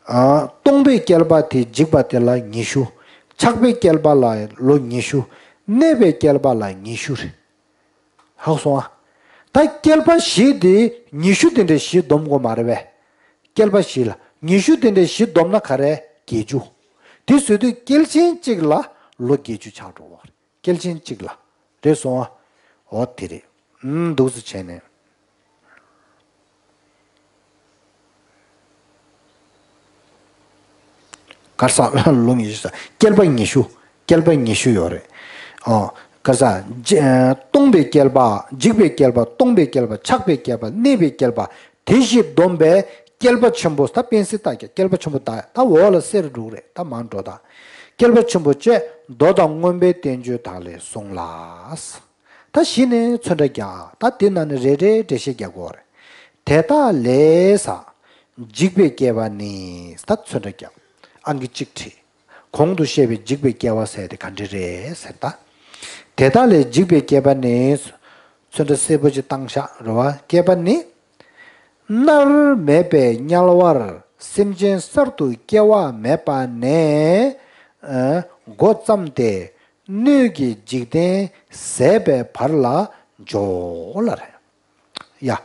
ཨ། སྟོང་པའི་བསྐལ་པ་དེ་འཇིག་པ་དེ་ལ་ཉི་ཤུ། ཆགས་པའི་བསྐལ་པ་ལ་ལོ་ཉི་ཤུ། གནས་པའི་བསྐལ་པ་ལ་ཉི་ཤུ་རེད། ཧ་གོ་སོང་ཨ། ད་བསྐལ་པ་བཞི་དེ་ཉི་ཤུ་དེ་འདྲའི་བཞི་བསྡོམ་དགོས་མ་རེད་པས། བསྐལ་པ་བཞི་ལ་ཉི་ཤུ་དེ་འདྲའི་བཞི་བསྡོམ་ན་ག་རེ་བརྒྱད་ཅུ། དེ་བཟོས་དུས་བསྐལ་ཆེན་གཅིག་ལ་ལོ་བརྒྱད་ཅུ་ཆགས་འགྲོ་བ་རེད། བསྐལ་ཆེན་གཅིག་ལ། རེད་སོང་ཨ། འོ་དེ་རེད། ཨུམ། འདུག་སེ་བྱས་ནས། ག་རེ་ཟ། ལོ་ཉི་ཤུ་ཟ། བསྐལ་པ་ཉི་ཤུ། བསྐལ་པ་ཉི་ཤུ་ཡོད་རེད། ཨོ། ག་རེ་ཟ། འཇི། སྟོང་པའི་བསྐལ་པ། འཇིག་པའི་བསྐལ་པ། སྟོང་པའི་བསྐལ་པ། ཆགས་པའི་བསྐལ་པ། གནས་པའི་བསྐལ་པ། དེ་བཞི་བསྡོམས་པས་བསྐལ་པ་ཆེན་པོ། ད་པེན་སིལ་བཏགས་ཀྱང་བསྐལ་པ་ཆེན་པོ་ད་ད་འོག་ལ་སེར་འདུག་རེད། ད་མར་འགྲོ་ད། བསྐལ་པ་ཆེན་པོ་བཅས་མདོ་དང་མངོན་པའི་བསྟན་བཅོས་དག་ལས་གསུངས་ལ། ད་གཞི་ནས་ཚོན་ཁྲ་རྒྱག་ད་དེ་ནང་ནས་རེ་རེ་འགྲེལ་བཤད་རྒྱག་དགོས་རེད། དེ་དག་ལས་ས། འཇིག་པའི་སྐྱེས་པ་ནི་ད་ཚོན་ཁྲ་རྒྱབ། ཨང་ཀི་གཅིག་བྲིས། གོང་དུ་བཤད་པའི་འཇིག་པའི་སྐྱེ་བ་ཟེར་དེ་ག་འདྲ་རེད་ཟེར་ད། དེ་དག་ལས་འཇིག་པའི་སྐྱེ་བ་ནི། ཚོན་ཁྲ་སེར་པོ་ཅིག་བཏང་ཤག་རེད་བ། སྐྱེ་བ་ནི། མནར་མེད་པའི་དམྱལ་བར་སེམས་ཅན་གསར་དུ་སྐྱེ་བ་མེད་པ་ནས། ཨ། འགོ་བརྩམས་ཏེ། སྣོད་ཀྱི་འཇིག་རྟེན་ཟད་པའི་བར་ལ་འཇོག་ལ་རེད། ཡ།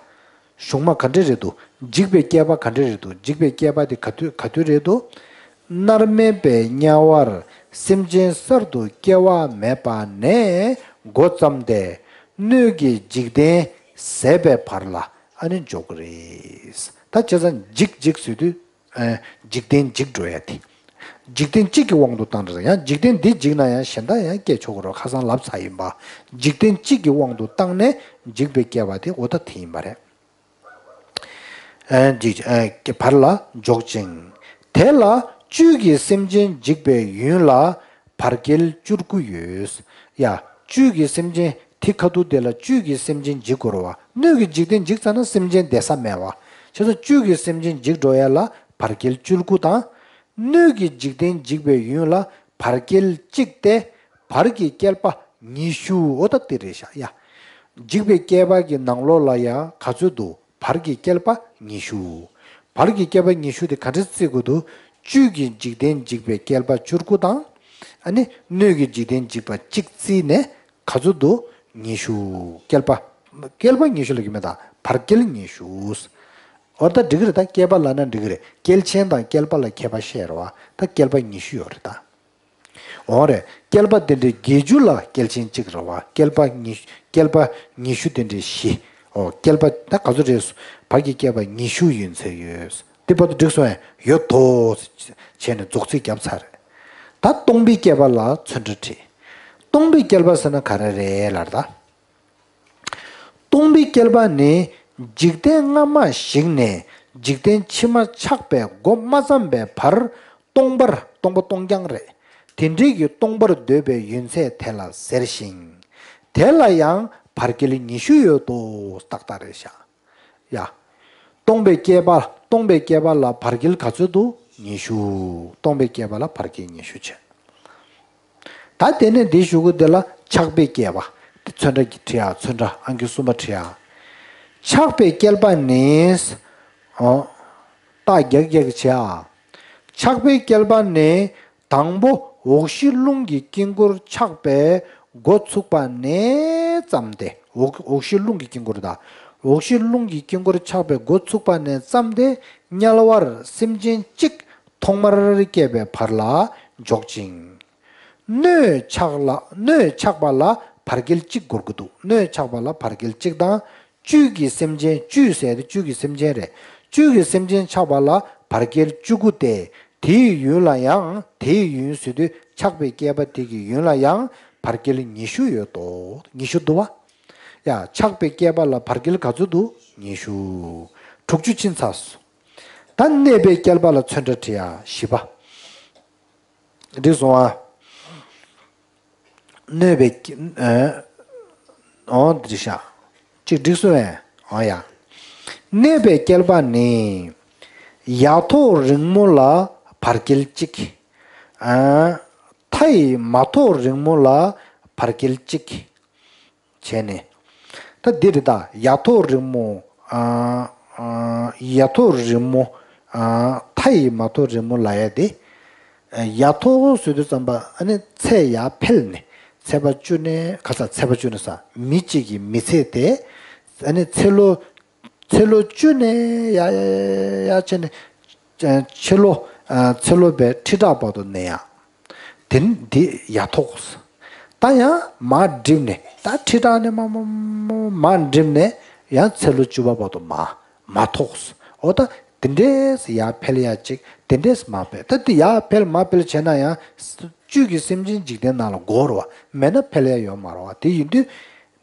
གཞུང་མ་ག་འདྲ་རེད་འདུག་འཇིག་པའི་སྐྱེ་བ་ག་འདྲ་རེད་འདུག་འཇིག་པའི་སྐྱེ་བ་དེ་ག་དུས་ག་དུས་རེད་འདུག་མནར་མེད་པའི་དམྱལ་བར་སེམས་ཅན་གསར་དུ་སྐྱེ་བ་མེད་པ་ནས་འགོ་བརྩམས་ཏེ། སྣོད་ཀྱི་འཇིག་རྟེན་ཟད་པའི་བར་ལ་ཨ་ནི་འཇོག་གི་རེད། ད་བྱས་ཙང་འཇིག་འཇིག་ཟེར་དུས། ཨ། འཇིག་རྟེན་འཇིག་འགྲོ་ཡ་དེ། འཇིག་རྟེན་གཅིག་གི་དབང་དུ་བཏང་འདྲ་ཡང་འཇིག་རྟེན་འདི་འཇིག་ན་ཡང་གཞན་དག་ཡང་སྐྱེ་ཆོག་གི་རེད། ཁ་སང་ལབ་ཚར་ཡིན་པ། འཇིག་རྟེན་གཅིག་གི་དབང་དུ་བཏང་ནས་འཇིག་པའི་སྐྱེ་བ་དེ་འོ་ད་དེ་ཡིན་པ་རེད། ཨ། འཇིག་ཨ། བར་ལ་འཇོག་ཅིང་། དེ་ལ་བཅུད་ཀྱི་སེམས་ཅན་འཇིག་པའི་ཡུན་ལ་བར་བསྐལ་བཅུ་དགུ་ཡོད། ཡ། བཅུད་ཀྱི་སེམས་ཅན་དེ་ཁ་ཐུག་དེ་ལ་བཅུད་ཀྱི་སེམས་ཅན་འཇིག་དགོས་རེད་བ། སྣོད་ཀྱི་འཇིག་རྟེན་འཇིག་ཚར་ན་སེམས་ཅན་བསྡད་ས་མེད་བ། བྱས་ཙང་བཅུད་ཀྱི་སེམས་ཅན་འཇིག་འགྲོ་ཡ་ལ་བར་བསྐལ་བཅུ་དགུ་དང་། སྣོད་ཀྱི་འཇིག་རྟེན་འཇིག་པའི་ཡུན་ལ་བར་བསྐལ་གཅིག་སྟེ། བར་གྱི་བསྐལ་པ་ཉི་ཤུ། འོ་ད་དེ་རེད་ཤག་ཡ། འཇིག་པའི་བསྐལ་པ་གི་ནང་ལོགས་ལ་ཡང་ག་ཚོད་འདུག་བར་གྱི་བསྐལ་པ་ཉི་ཤུ། བར་གྱི་བསྐལ་པ་ཉི་ཤུ་དེ་ག་འདྲ་བརྩི་དགོས་འདུག་བཅུད་ཀྱི་འཇིག་རྟེན་འཇིག་པའི་བསྐལ་པ་བཅུ་དགུ་དང་། ཨ་ནི་སྣོད་ཀྱི་འཇིག་རྟེན་འཇིག་པ་གཅིག་བརྩིས་ནས་ག་ཚོད་འདུག་ཉི་ཤུ། བསྐལ་པ། བསྐལ་པ་ཉི་ཤུ་ལབ་ཀྱི་མེད་ད། བར་བསྐལ་ཉི་ཤུ། འོ་ད་འགྲིག་གི་རེད། ད་བསྐལ་པ་ལབ་ན་འགྲིག་གི་རེད། བསྐལ་ཆེན་དང་བསྐལ་པ་ལ་ཁྱད་པར་བཤད་རེད་བ། ད་བསྐལ་པ་ཉི་ཤུ་ཡོད་རེད་ད། འོ་རེད། བསྐལ་པ་དེ་འདྲའི་བརྒྱད་ཅུ་ལ་བསྐལ་ཆེན་གཅིག་རེད་བ། བསྐལ་པ་ཉི་བསྐལ་པ་ཉི་ཤུ་དེ་འདྲའི་བཞི། འོ་བསྐལ་པ་ད་ག་ཚོད་རེད། བར་གྱི་བསྐལ་པ་ཉི་ཤུ་ཡོད་ཚད་ཡོད། དེ་བར་དུ་འགྲིག་སོང་ངས། ཡོད་དོ། བྱས་ནས་རྫོགས་ཚིག་བརྒྱབ་ཚར་རེད། ད་སྟོང་པའི་བསྐལ་པ་ལ་ཚོན་ཁྲ་བྲིས། སྟོང་པའི་བསྐལ་པ་ཟེར་ན་ག་རེ་རེད་ལབ་ད། སྟོང་པའི་བསྐལ་པ་ནི་འཇིག་རྟེན་སྔ་མ་ཞིག་ནས་འཇིག་རྟེན་ཕྱི་མ་ཆགས་པའི་འགོ་མ་བརྩམས་པའི་བར། སྟོང་པར་སྟོང་པ་སྟོང་རྐྱང་རེད། དེ་འདྲའི་གི་སྟོང་པར་འདོད་པའི་ཡུན་ཚད་དེ་ལ་ཟེར་ཞིང་། དེ་ལ་ཡང་བར་བསྐལ་ཉི་ཤུ་ཡོད་དོ། ཏག་ཏག་རེད་ཤག་ཡ། སྟོང་པའི་བསྐལ་པ་སྟོང་པའི་བསྐལ་པ་ལ་བར་བསྐལ་ག་ཚོད་འདུག་ཉི་ཤུ། སྟོང་པའི་བསྐལ་པ་ལ་བར་བསྐལ་ཉི་ཤུ་བྱས། ད་དེ་ནས་འདི་གཞུག་གུ་འདི་ལ་ཆགས་པའི་བསྐལ་པ། འདི་ཚོན་ཁྲ་གི་བྲིས་ཡ། ཚོན་ཁྲ་ཨང་ཀི་གསུམ་པ་བྲིས་ཡ། ཆགས་པའི་བསྐལ་པ་ནི། འོ། རྟགས་རྒྱག་རྒྱག་བྱེད་ཨ། ཆགས་པའི་བསྐལ་པ་ནི། དང་པོ་འོག་གཞི་རླུང་གི་དཀྱིལ་འཁོར་ཆགས་པའི་འགོ་ཚུགས་པ་ནས་བརྩམས་ཏེ། འོག་འོག་གཞི་རླུང་གི་དཀྱིལ་འཁོར་དང་། འོག་གཞི་རླུང་གི་དཀྱིལ་འཁོར་ཆགས་པའི་འགོ་ཚུགས་པ་ནས་བརྩམས་ཏེ། དམྱལ་བར་སེམས་ཅན་གཅིག་ཐོག་མར་སྐྱེས་པའི་བར་ལ་འཇོག་ཅིང་། སྣོད་ཆགས་ལ་སྣོད་ཆགས་པ་ལ་བར་བསྐལ་གཅིག་འགོར་གྱི་འདུག་སྣོད་ཆགས་པ་ལ་བར་བསྐལ་གཅིག་དང་། བཅུད་ཀྱི་སེམས་ཅན། བཅུད་ཟེར་དེ་བཅུད་ཀྱི་སེམས་ཅན་རེད། བཅུད་ཀྱི་སེམས་ཅན་ཆགས་པ་ལ་བར་བསྐལ་བཅུ་དགུ་སྟེ། དེའི་ཡུན་ལ་ཡང་། དེའི་ཡུན་ཟེར་དུས་ཆགས་པའི་བསྐལ་པ་དེ་གི་ཡུན་ལ་ཡང་བར་བསྐལ་ཉི་ཤུ་ཡོད་དོ། ཉི་ཤུ་འདུག་བ། ཡ། ཆགས་པའི་བསྐལ་པ་ལ་བར་བསྐལ་ག་ཚོད་འདུག་ཉི་ཤུ། དྲུག་ཅུ་ཕྱིན་ཚར་སོང་། ད་གནས་པའི་བསྐལ་པ་ལ་ཚོན་ཁྲ་བྲིས་ཡ། བཞི་པ། འགྲིག་སོང་ཨ། གནས་པའི་ཨ། འོ་འདི་ཤ། གཅིག་འགྲིག་སོང་ཨེ། འོ་ཡ། གནས་པའི་བསྐལ་པ་ནི། ཡ་ཐོག་རིང་མོ་ལ་བར་བསྐལ་གཅིག་ཨ། མཐའ་ཡི་མ་ཐོག་རིང་མོ་ལ་བར་བསྐལ་གཅིག་བྱས་ནས། ད་འདི་རེད་ད། ཡ་ཐོག་རིང་མོ། ཨ། ཨ། ཡ་ཐོག་རིང་མོ། ཨ། མཐའ་ཡི་མ་ཐོག་རིང་མོ་ལབ་ཡ་དེ། ཡ་ཐོག་ཟེར་དུས་ཙམ་པ་ཨ་ནི་ཚེ་ཡར་འཕེལ་ནས་ཚེས་པ་བཅུ་ནས་ཁ་ས་ཚེས་པ་བཅུ་ནས་ས་མི་གཅིག་གི་མི་ཚེ་དེ་ཨ་ནི་ཚེ་ལོ། ཚེ་ལོ་བཅུ་ནས་ཡ་ཡ་ཡ་ཡ་བྱས་ནས་ཕྱི་ལོ། ཚེ་ལོ་བའི་ཁྲི་ཕྲག་བར་དུ་གནས་ཡ། དེ་འདི་ཡ་ཐོག་ད་ཡང་མར་འགྲིབ་ནས་ད་ཁྲི་ཕྲག་ནས་མ་མ་མ་མར་འགྲིབ་ནས་ཡང་ཚེ་ལོ་བཅུ་པ་བར་དུ་མ་མ་ཐོག་འོ་ད་དེ་འདྲས་ཡར་འཕེལ་ཡ་ཅིག་དེ་འདྲས་མ་འཕེལ། ད་དེ་ཡར་འཕེལ་མ་འཕེལ་བྱས་ན་ཡང་བཅུད་ཀྱི་སེམས་ཅན་འཇིག་རྟེན་ནང་ལ་འགོར་བ་མེད་ན་འཕེལ་ཡ་ཡོད་མ་རེད་བ། དེ་ཡིན་དུས།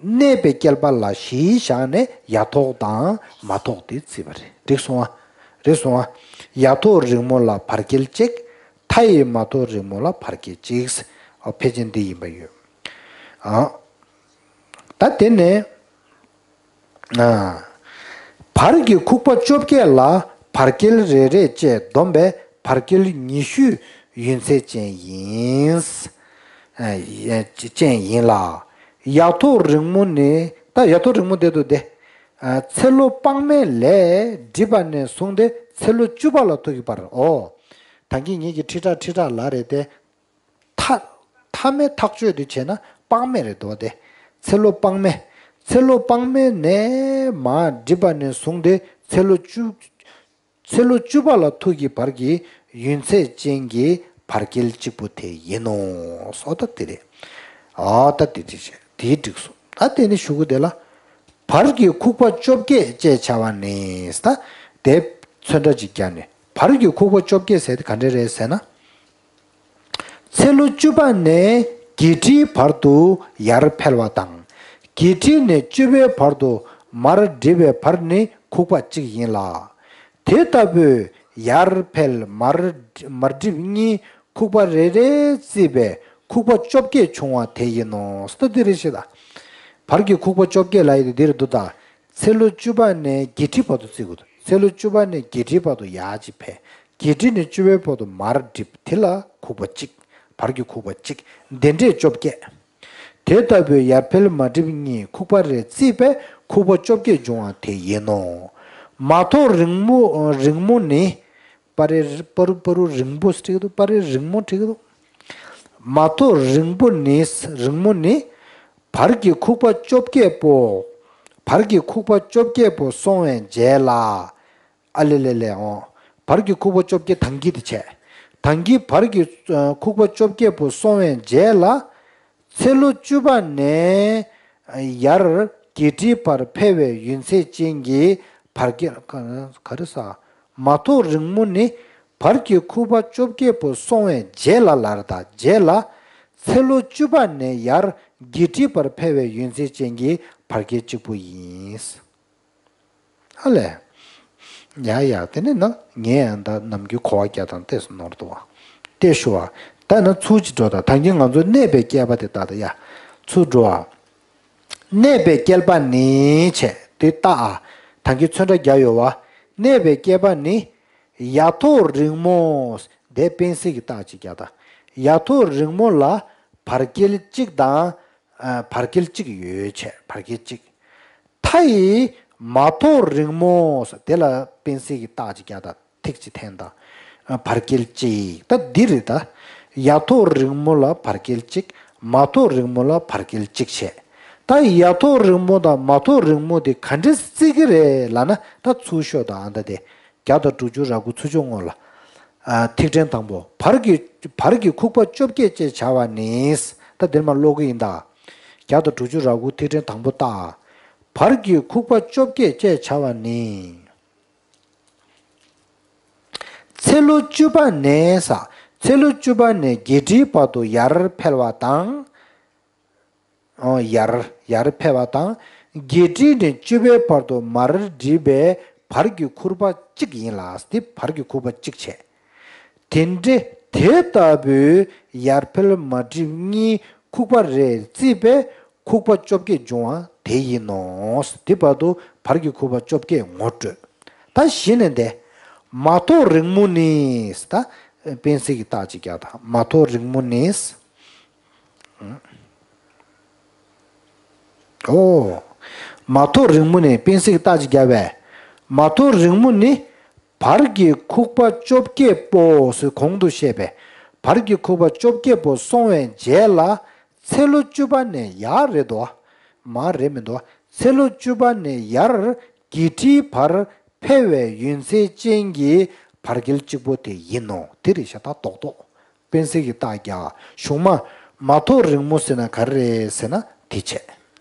གནས་པའི་བསྐལ་པ་ལ་གཞི་བཞག་ནས་ཡ་ཐོག་དང་མ་ཐོག་དེ་བརྩིས་པ་རེད། འགྲིག་སོང་ཨ། རེད་སོང་ཨ། ཡ་ཐོག་རིང་མོ་ལ་བར་བསྐལ་གཅིག་མཐའ་ཡི་མ་ཐོག་རིང་མོ་ལ་བར་བསྐལ་གཅིག་ཨོ་ཕལ་ཆེར་འདི་ཡིན་པ་ཡོད། ཨ། ད་དེ་ནས། ཨ། བར་གྱི་ཁུག་པ་བཅོ་བརྒྱད་ལ་བར་བསྐལ་རེ་རེ་བཅས་བསྡོམས་པས་བར་བསྐལ་ཉི་ཤུའི་ཡུན་ཚད་ཅན་ཡིན། ཨ་ཅན་ཡིན་ལ། ཡ་ཐོག་རིང་མོ་ནི། ད་ཡ་ཐོག་རིང་མོ་དེ་དུ་སྟེ། ཨ་ཚེ་ལོ་དཔག་མེད་ལས་བསྒྲིབས་པ་ནས་བཟུང་སྟེ་ཚེ་ལོ་བཅུ་པ་ལ་ཐུག་གི་བར། ཨོ། ད་གིན་ངེད་ཀྱི་ཁྲི་ཕྲག་ཁྲི་ཕྲག་ལ་རེད་དེ། ཐ། ཐ་མའི་ཐག་གཅོད་དུ་བྱས་ན་དཔག་མེད་རེད་འདུག་སྟེ། ཚེ་ལོ་དཔག་མེད། ཚེ་ལོ་དཔག་མེད་ནས་མར་བསྒྲིབས་པ་ནས་བཟུང་སྟེ་ཚེ་ལོ་བཅུ། ཚེ་ལོ་བཅུ་པ་ལ་ཐུག་གི་བར་གྱི་ཡུན་ཚད་ཅན་གྱི་བར་བསྐལ་གཅིག་པུ་དེ་ཡིན་ནོ། སོ་ད་དེ་རེད། ཨ་ད་དེ་དེ་བྱས་དེའི་འགྲིག་སོང་། ད་དེ་ནི་གཞུག་གུ་དེ་ལ། བར་གྱི་ཁུག་པ་བཅོ་བརྒྱད་ཅེས་བྱ་བ་ནི། ད་དེ་ཚོན་ཁྲ་ཅིག་བརྒྱབ་ནས་བར་གྱི་ཁུག་པ་བཅོ་བརྒྱད་ཟེར་དེ་ག་འདྲ་རེད་ཟེར་ན། ཚེ་ལོ་བཅུ་པ་ནས་བརྒྱད་ཁྲིའི་བར་དུ་ཡར་འཕེལ་བ་དང་། བརྒྱད་ཁྲི་ནས་བཅུ་པའི་བར་དུ་མར་འགྲིབ་པའི་བར་ནི་ཁུག་པ་གཅིག་ཡིན་ལ། དེ་ལྟ་བུའི་ཡར་འཕེལ་མར་མར་འགྲིབ་གཉིས་ཁུག་པ་རེ་རེ་བརྩིས་པས་ཁུག་པ་བཅོ་བརྒྱད་བྱུང་བ་དེ་ཡིན་ནོ། སྟ་དེ་རེ་ཞེས་དང་། བར་གྱི་ཁུག་པ་བཅོ་བརྒྱད་ལ་ཡི་དེ་འདིར་འདུག་ད། ཚེ་ལོ་བཅུ་པ་ནས་བརྒྱད་ཁྲི་བར་དུ་བརྩི་དགོས་འདུག་ཚེ་ལོ་བཅུ་པ་ནས་བརྒྱད་ཁྲིའི་བར་དུ་ཡར་ཅིག་འཕེལ། བརྒྱད་ཁྲི་ནས་བཅུ་པའི་བར་དུ་མར་འགྲིབ་དེ་ལ་ཁུག་པ་གཅིག་བར་གྱི་ཁུག་པ་གཅིག་དེ་འདྲས་བཅོ་བརྒྱད། དེ་ལྟ་བུའི་ཡར་འཕེལ་མར་འགྲིབ་གཉིས་ཁུག་པ་རེ་བརྩིས་པས་ཁུག་པ་བཅོ་བརྒྱད་འབྱུང་བ་དེ་ཡིན་ནོ། མ་ཐོག་རིང་མོ་རིང་མོ་ནི། པ་རེ་པ་རུ་པ་རུ་རིང་པོ་ཟེར་གྱི་འདུག་པ་རེ་རིང་མོ་བྲིས་ཀྱི་འདུག་མ་ཐོག་རིང་པོ་ནི། རིང་མོ་ནི། བར་གྱི་ཁུག་པ་བཅོ་བརྒྱད་པོ། བར་གྱི་ཁུག་པ་བཅོ་བརྒྱད་པོ་སོང་བའི་རྗེས་ལ། ཨ་ལེ་ལེ་ལེ་འོང་། བར་གྱི་ཁུག་པ་བཅོ་བརྒྱད་དང་གི་དེ་བྱས། དང་གི་བར་གྱི་ཨ་ཁུག་པ་བཅོ་བརྒྱད་པོ་སོང་བའི་རྗེས་ལ། ཚེ་ལོ་བཅུ་པ་ནས་ཡར་བརྒྱད་ཁྲིའི་བར་འཕེལ་བའི་ཡུན་ཚད་ཅན་གྱི་བར་བསྐལ་ག་རེ་ཟ། མ་ཐོག་རིང་མོ་ནི་བར་གྱི་ཁུག་པ་བཅོ་བརྒྱད་པོ་སོང་བའི་རྗེས་ལ་ལར་དང་རྗེས་ལ། ཚེ་ལོ་བཅུ་པ་ནས་ཡར་བརྒྱད་ཁྲིའི་བར་འཕེལ་བའི་ཡུན་ཚད་ཅན་གྱི་བར་བསྐལ་གཅིག་པུ་ཡིན། ཨ་ལས། ཡ་ཡ་དེ་ནས་ན་ངས་ཡང་ད་ནམ་རྒྱུན་གོ་བ་རྒྱག་དང་ལྟས་སུ་ནོར་འདུག་བ། ལྟས་ཞུ་བ། ད་ན་ཚུར་ཅི་འགྲོ་ད་ད་གིན་ང་ཚོ་གནས་པའི་བསྐལ་པ་དེ་ལྟ་ད་ཡ། ཚུར་འགྲོ་བ། གནས་པའི་བསྐལ་པ་ནི་བྱས་དེ་ལྟ་ཨ། ད་གིན་ཚོན་ཁྲ་རྒྱག་ཡོད་བ། གནས་པའི་བསྐལ་པ་ནི། ཡ་ཐོག་རིང་མོ། དེ་པེན་སིལ་གྱི་རྟགས་ཅིག་རྒྱག་ད། ཡ་ཐོག་རིང་མོ་ལ་བར་བསྐལ་གཅིག་དང་། ཨ་བར་བསྐལ་གཅིག་ཡོད་བྱས་བར་བསྐལ་གཅིག་མཐའ་ཡི་མ་ཐོག་རིང་མོ། དེ་ལ་པེན་སིལ་གྱི་རྟགས་ཅིག་རྒྱག་དང་ཐིག་ཅིག་འཐེན་དང་། བར་བསྐལ་གཅིག་ད་འདི་རེད་ད། ཡ་ཐོག་རིང་མོ་ལ་བར་བསྐལ་གཅིག་མ་ཐོག་རིང་མོ་ལ་བར་བསྐལ་གཅིག་བྱས། ད་ཡ་ཐོག་རིང་མོ་དང་མ་ཐོག་རིང་མོ་དེ་ག་འདྲས་བརྩི་གི་རེད་ལབ་ན་ད་ཚུར་ཤོག་དང་ཨ་ད་དེ། བརྒྱ་དང་དྲུག་ཅུ་རེ་དགུ་ཚུར་ཕྱོགས་སྔོན་ལ། ཨ་ཐིག་ཕྲེང་དང་པོ་བར་གྱི་བར་གྱི་ཁུག་པ་བཅོ་བརྒྱད་ཅེས་བྱ་བ་ནི། ད་འདིར་མ་ཀློག་གི་ཡིན་ད། བརྒྱ་དང་དྲུག་ཅུ་རེ་དགུ་ཐིག་ཕྲེང་དང་པོ་ལྟ། བར་གྱི་ཁུག་པ་བཅོ་བརྒྱད་ཅེས་བྱ་བ་ནི། ཚེ་ལོ་བཅུ་པ་ནས་ས། ཚེ་ལོ་བཅུ་པ་ནས་བརྒྱད་ཁྲིའི་བར་དུ་ཡར་འཕེལ་བ་དང་། ཡར་ཡར་འཕེལ་བ་དང་། བརྒྱད་ཁྲི་ནས་བཅུ་པའི་བར་དུ་མར་འགྲིབ་པའི་བར་གྱི་ཁུག་པ་གཅིག་ཡིན་ལ། དེ་བར་གྱི་ཁུག་པ་གཅིག་བྱས། དེ་འདྲ་དེ་ལྟ་བུའི་ཡར་འཕེལ་མར་འགྲིབ་གཉིས་ཁུག་པ་རེ་བརྩིས་པས་ཁུག་པ་བཅོ་བརྒྱད་འབྱུང་བ་དེ་ཡིན་ནོ། དེ་བར་དུ་བར་གྱི་ཁུག་པ་བཅོ་བརྒྱད་ངོ་སྤྲོད། ད་གཞི་ནས་འདི། མ་ཐོག་རིང་མོ་ནི། ད་པེན་སིལ་གྱི་རྟགས་ཅིག་རྒྱག་དང་མ་ཐོག་རིང་མོ་ནི། ཨོ། མ་ཐོག་རིང་མོ་ནས་པེན་སིལ་གྱི་རྟགས་ཅིག་བརྒྱབ་པས། མ་ཐོག་རིང་མོ་ནི། བར་གྱི་ཁུག་པ་བཅོ་བརྒྱད་པོ་ཟེར་གོང་དུ་བཤད་པའི། བར་གྱི་ཁུག་པ་བཅོ་བརྒྱད་པོ་སོང་བའི་རྗེས་ལ། ཚེ་ལོ་བཅུ་པ་ནས་ཡར་རེད་དོ། མར་རེད་མི་འདུག་ཚེ་ལོ་བཅུ་པ་ནས་ཡར་བརྒྱད་ཁྲིའི་བར་འཕེལ་བའི་ཡུན་ཚད་ཅན་གྱི་བར་བསྐལ་གཅིག་པོ་དེ་ཡིན་ནོ། དེ་རེད་ཤག་ད་རྡོག་རྡོག་པེན་སིལ་གྱི་རྟགས་རྒྱག་གཞུག་མ། མ་ཐོག་རིང་མོ་ཟེར་ན་ག་རེ་རེད་ཟེར་ན་དེ་བྱས།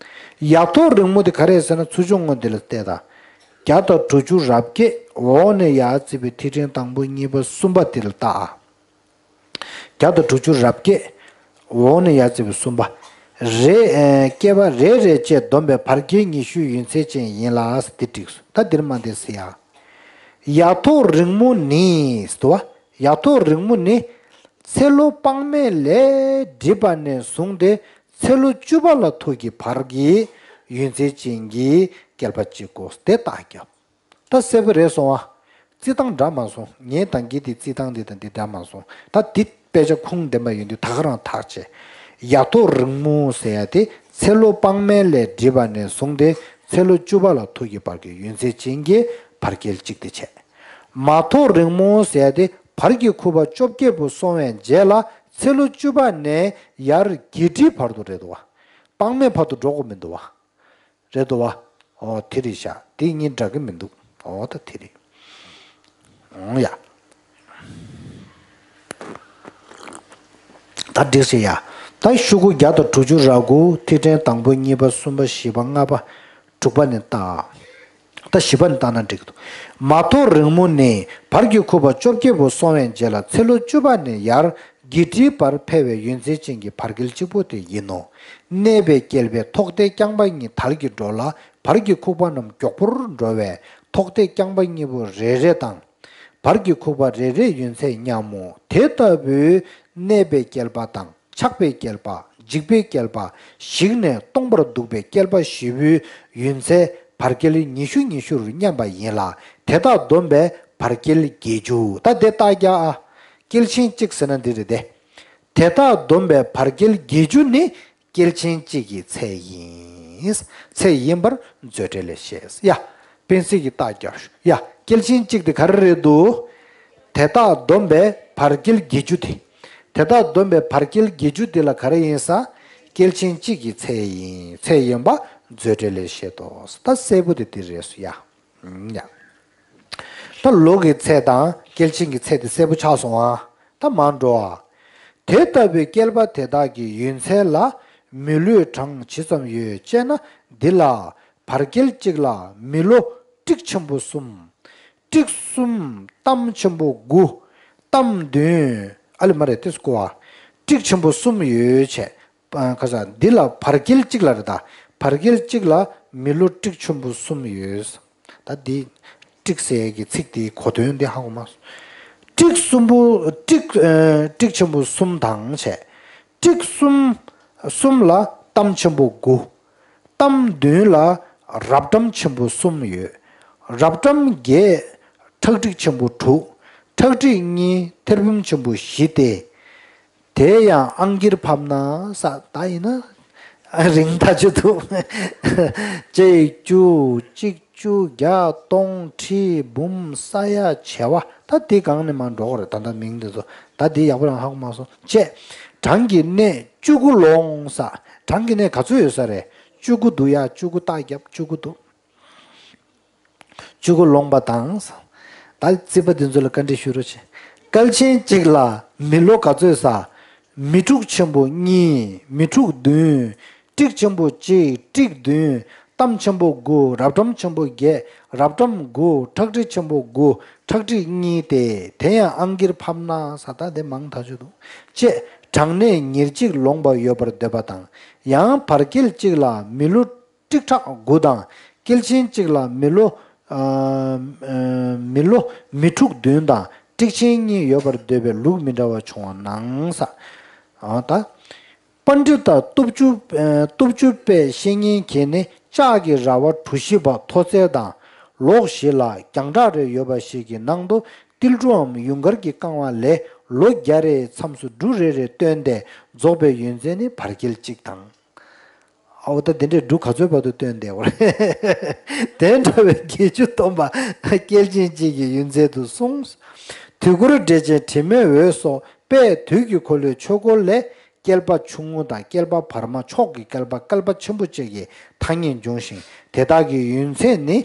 ཡ་ཐོག་རིང་མོ་དེ་ག་རེ་རེད་ཟེར་ན་ཚུར་ཕྱོགས་སྔོན་དེ་ལ་བལྟས་དང་། བརྒྱ་དང་དྲུག་ཅུ་རེ་བརྒྱད་འོག་ནས་ཡར་བརྩིས་པའི་ཐིག་ཕྲེང་དང་པོ་གཉིས་པ་གསུམ་པ་དེ་ལ་བལྟ། བརྒྱ་དང་དྲུག་ཅུ་རེ་བརྒྱད་འོག་ནས་ཡར་བརྩིས་པའི་གསུམ་པ། རེ་ཨེ་བསྐལ་པ་རེ་རེ་བཅས་བསྡོམས་པའི་བར་བསྐལ་ཉི་ཤུའི་ཡུན་ཚད་ཅན་ཡིན་ལ་དེ་འགྲིགས་སོང་། ད་འདིར་མ་འདི་ཟེར་ཡ། ཡ་ཐོག་རིང་མོ་ནི་ཟེར་བ། ཡ་ཐོག་རིང་མོ་ནི། ཚེ་ལོ་དཔག་མེད་ལས་བསྒྲིབས་པ་ནས་བཟུང་སྟེ་ཚེ་ལོ་བཅུ་པ་ལ་ཐུག་གི་བར་གྱི་ཡུན་ཚད་ཅན་གྱི་བསྐལ་པ་གཅིག་གོ་དེ་རྟགས་བརྒྱབ། ད་གསལ་པོ་རེད་སོང་ཨ། རྩི་སྟངས་འདྲ་མ་སོང་། ངས་ད་གིན་དེ་རྩི་སྟངས་འདི་དང་འདི་འདྲ་མ་སོང་། ད་འདི་དཔེ་ཆ་ཁུངས་ལྡན་པ་ཡོད་དུས་ད་ག་རང་ཐག་བཅད། ཡ་ཐོག་རིང་མོ་ཟེར་ཡ་དེ་ཚེ་ལོ་དཔག་མེད་ལས་བྲིས་པ་ནས་བཟུང་སྟེ་ཚེ་ལོ་བཅུ་པ་ལ་ཐུག་གི་བར་གྱི་ཡུན་ཚད་ཅན་གྱི་བར་སྐལ་གཅིག་དེ་བྱས། མ་ཐོག་རིང་མོ་ཟེར་ཡ་དེ་བར་གྱི་ཁུག་པ་བཅོ་བརྒྱད་པོ་སོང་བའི་རྗེས་ལ་ཚེ་ལོ་བཅུ་པ་ནས་ཡར་བརྒྱད་ཁྲིའི་བར་དུ་རེད་འདུག་བ། དཔག་མེད་བར་དུ་འགྲོ་དགོས་མི་འདུག་བ། རེད་འདུག་བ། ཨོ་དེ་རེད་ཤག་དེ་གཉིས་འདྲ་གི་མི་འདུག་ཨོ་ད་དེ་རེད། ཨོ་ཡ། ད་འགྲིག་ཤག་ཡ། ད་ཤོག་གུ་བརྒྱ་དང་དྲུག་ཅུ་རེ་དགུ། ཐིག་ཕྲེང་དང་པོ་གཉིས་པ་གསུམ་པ་བཞི་པ་ལྔ་པ་དྲུག་པ་ནས་བལྟ། ད་བཞི་པ་ནས་བལྟ་ན་འགྲིག་གི་འདུག་མ་ཐོག་རིང་མོ་ནས་བར་གྱི་ཁུག་པ་བཅོ་བརྒྱད་པོ་སོང་བའི་རྗེས་ལ་ཚེ་ལོ་བཅུ་པ་ནས་ཡར་བརྒྱད་ཁྲིའི་བར་འཕེལ་བའི་ཡུན་ཚད་ཅན་གྱི་བར་སྐལ་གཅིག་པོ་དེ་ཡིན་ནོ། གནས་པའི་བསྐལ་པའི་ཐོག་མཐའི་རྐྱང་པ་གཉིས་དལ་གྱིས་འགྲོ་ལ། བར་གྱི་ཁུག་པ་རྣམས་མགྱོགས་པོར་འགྲོ་བས་ཐོག་མཐའི་རྐྱང་པ་གཉིས་པོ་རེ་རེ་དང་། བར་གྱི་ཁུག་པ་རེ་རེའི་ཡུན་ཚད་མཉམ་མོ། དེ་ལྟ་བུའི་གནས་པའི་བསྐལ་པ་དང་ཆགས་པའི་བསྐལ་པ། འཇིག་པའི་བསྐལ་པ། ཞིག་ནས་སྟོང་པར་འདུག་པའི་བསྐལ་པ་བཞི་པོའི་ཡུན་ཚད་བར་སྐལ་ཉི་ཤུ་ཉི་ཤུར་མཉམ་པ་ཡིན་ལ། དེ་དག་བསྡོམས་པས་བར་སྐལ་བརྒྱད་ཅུ། ད་དེ་རྟགས་རྒྱག་ཨ། སྐལ་ཆེན་གཅིག་ཟེར་ན་འདི་རེད་དེ། དེ་དག་བསྡོམས་པས་བར་སྐལ་བརྒྱད་ཅུ་ནི་སྐལ་ཆེན་གཅིག་གི་ཚད་ཡིན། ཚད་ཡིན་པར་མཛོད་འགྲེལ་ལས་ཤེས། ཡ། སྤེན་ཚེ་གིས་རྟགས་རྒྱག་ཤོག་ཡ། སྐལ་ཆེན་གཅིག་དེ་ག་རེ་རེད་འདུག་དེ་དག་བསྡོམས་པས་བར་སྐལ་བརྒྱད་ཅུ་དེ། དེ་དག་བསྡོམས་པས་བར་སྐལ་བརྒྱད་ཅུ་དེ་ལ་ག་རེ་ཡིན་ས། སྐལ་ཆེན་གཅིག་གི་ཚད་ཡིན། ཚད་ཡིན་པ་མཛོད་འགྲེལ་ལས་ཤེས་ཏོ། ད་གསལ་པོ་དེ་དེ་རེད་སོ་ཡ། ཡ། ད་ལོ་གི་ཚད་དང་སྐལ་ཆེན་གྱི་ཚད་དེ་གསལ་པོ་ཆགས་སོང་ཨ། ད་མར་འགྲོ་ཨ། དེ་ལྟ་བུའི་བསྐལ་པ་དེ་དག་གི་ཡུན་ཚད་ལ་མི་ལོའི་གྲངས་ཇི་ཙམ་ཡོད་ཅེ་ན། འདི་ལ་བར་སྐལ་གཅིག་ལ་མི་ལོ་ཀྲིག་ཆེན་པོ་གསུམ། ཀྲིག་གསུམ་གཏམ་ཆེན་པོ་དགུ། གཏམ་བདུན། ཨ་ལེ་མ་རེད་དེ་སྐོ་བ། ཀྲིག་ཆེན་པོ་གསུམ་ཡོད་ཅེ། ཁ་ས་འདི་ལ་བར་སྐལ་གཅིག་ལ་རེད་ད། བར་སྐལ་གཅིག་ལ་མི་ལོ་ཀྲིག་ཆེན་པོ་གསུམ་ཡོད། ད་འདི་ཀྲིག་ཟེར་གྱི་ཚིག་དེའི་གོ་དོན་འདི་ཧ་གོ་མ་སོང་། ཀྲིག་གསུམ་པོ་ཀྲིག་ཀྲིག་ཆེན་པོ་གསུམ་དང་བྱས། ཀྲིག་གསུམ་གསུམ་ལ་གཏམ་ཆེན་པོ་དགུ། གཏམ་བདུན་ལ་རབ་གྲམ་ཆེན་པོ་གསུམ་ཡོད། རབ་གྲམ་བརྒྱད། ཁྲག་ཁྲིག་ཆེན་པོ་དྲུག་ཁྲག་ཁྲིག་གཉིས། ཐེར་འབུམ་ཆེན་པོ་བཞི་སྟེ། དེ་ཡང་ཨང་ཀིར་ཕབ་ན་ས་ད་ཡིན་ན། རིང་ཐག་ཆོད་འདུག་གཅིག་བཅུ། གཅིག་བཅུ་བརྒྱ། སྟོང་། ཁྲི། འབུམ། ས་ཡ་བྱེ་བ། ད་འདི་སྒང་ནས་མར་འགྲོ་གི་རེད། ད་ལྟ་མིང་འདི་ཚོ། ད་འདི་ཡག་པོ་རང་ཧ་གོ་མ་སོང་བྱས། གྲངས་ཀྱི་གནས་བཅུ་དགུ་ལོངས་ས། གྲངས་ཀྱི་གནས་ག་ཚོད་ཡོད་ས་རེད། བཅུ་དགུ་འདུག་ཡ། བཅུ་དགུ་རྟགས་བརྒྱབ། བཅུ་དགུ་འདུག་བཅུ་དགུ་ལོངས་པ་དང་། ད་རྩིས་པ་འདི་ཚོ་ལ་བཀའ་འདྲི་ཞུ་རོགས་བྱེད། སྐལ་ཆེན་གཅིག་ལ་མི་ལོ་ག་ཚོད་ས། མི་འཁྲུགས་ཆེན་པོ་གཉིས། མི་འཁྲུགས་བདུན། ཀྲིག་ཆེན་པོ་གཅིག་ཀྲིག་བདུན། གཏམ་ཆེན་པོ་དགུ། རབ་གྲམ་ཆེན་པོ་བརྒྱད། རབ་གྲམ་དགུ། ཁྲག་ཁྲིག་ཆེན་པོ་དགུ། ཁྲག་ཁྲིག་གཉིས་ཏེ། དེ་ཡང་ཨང་ཀིར་ཕབ་ན་ས། ད་དེ་མང་ཐག་ཆོད་འདུག་ཅེས་གྲངས་གནས་ཉེར་གཅིག་ལོངས་པ་ཡོད་པར་འདོད་པ་དང་། ཡང་བར་སྐལ་གཅིག་ལ་མི་ལོ་ཀྲིག་ཁྲག་དགུ་དང་། སྐལ་ཆེན་གཅིག་ལ་མི་ལོ། ཨ། ཨ། མི་ལོ་མི་འཁྲུགས་བདུན་དང་ཀྲིག་ཆེན་གཉིས་ཡོད་པར་འདོད་པའི་ལུགས་མི་འདྲ་བ་བྱུང་བ་ནང་ས། ཨ། ད། པཎྜི་ཏ་སྟོབས་བཅུ། ཨ། སྟོབས་བཅུ་པའི་བཤེས་གཉེན་གྱིས་ནི་ལྕགས་ཀྱི་ར་བ་གྲུ་བཞི་པ་མཐོ་ཚད་དང་ལོགས་བཞི་ལ་རྒྱང་གྲགས་རེ་ཡོད་པ་ཞིག་གི་ནང་དུ་ཏིལ་འབྲུའམ་ཡུངས་ཀར་གྱིས་བཀང་བ་ལས་ལོ་བརྒྱ་རེའི་མཚམས་སུ་འབྲུ་རེ་རེ་བཏོན་ཏེ་རྫོགས་པའི་ཡུན་ཚད་ནི་བར་སྐལ་གཅིག་དང་། ཨའོ་ད་དེ་འདྲའི་འབྲུ་ག་ཚོད་བར་དུ་བཏོན་བསྡད་པ་རེད། དེ་འདྲ་བའི་བརྒྱད་ཅུ་སྟོན་པ་སྐལ་ཆེན་གཅིག་གི་ཡུན་ཚད་དུ་གསུངས། དུས་འཁོར་འགྲེལ་ཆེན་དྲི་མེད་འོད་སོགས་དཔལ་དུས་ཀྱི་འཁོར་ལོའི་ཆོས་འཁོར་ལས་བསྐལ་པ་ཆུང་ངུ་དང་བསྐལ་པ་བར་མ་མཆོག་གི་བསྐལ་པ་བསྐལ་པ་ཆེན་པོ་གཅིག་གི་ཐ་སྙད་འབྱུང་ཞིང་། དེ་དག་གི་ཡུན་ཚད་ནི་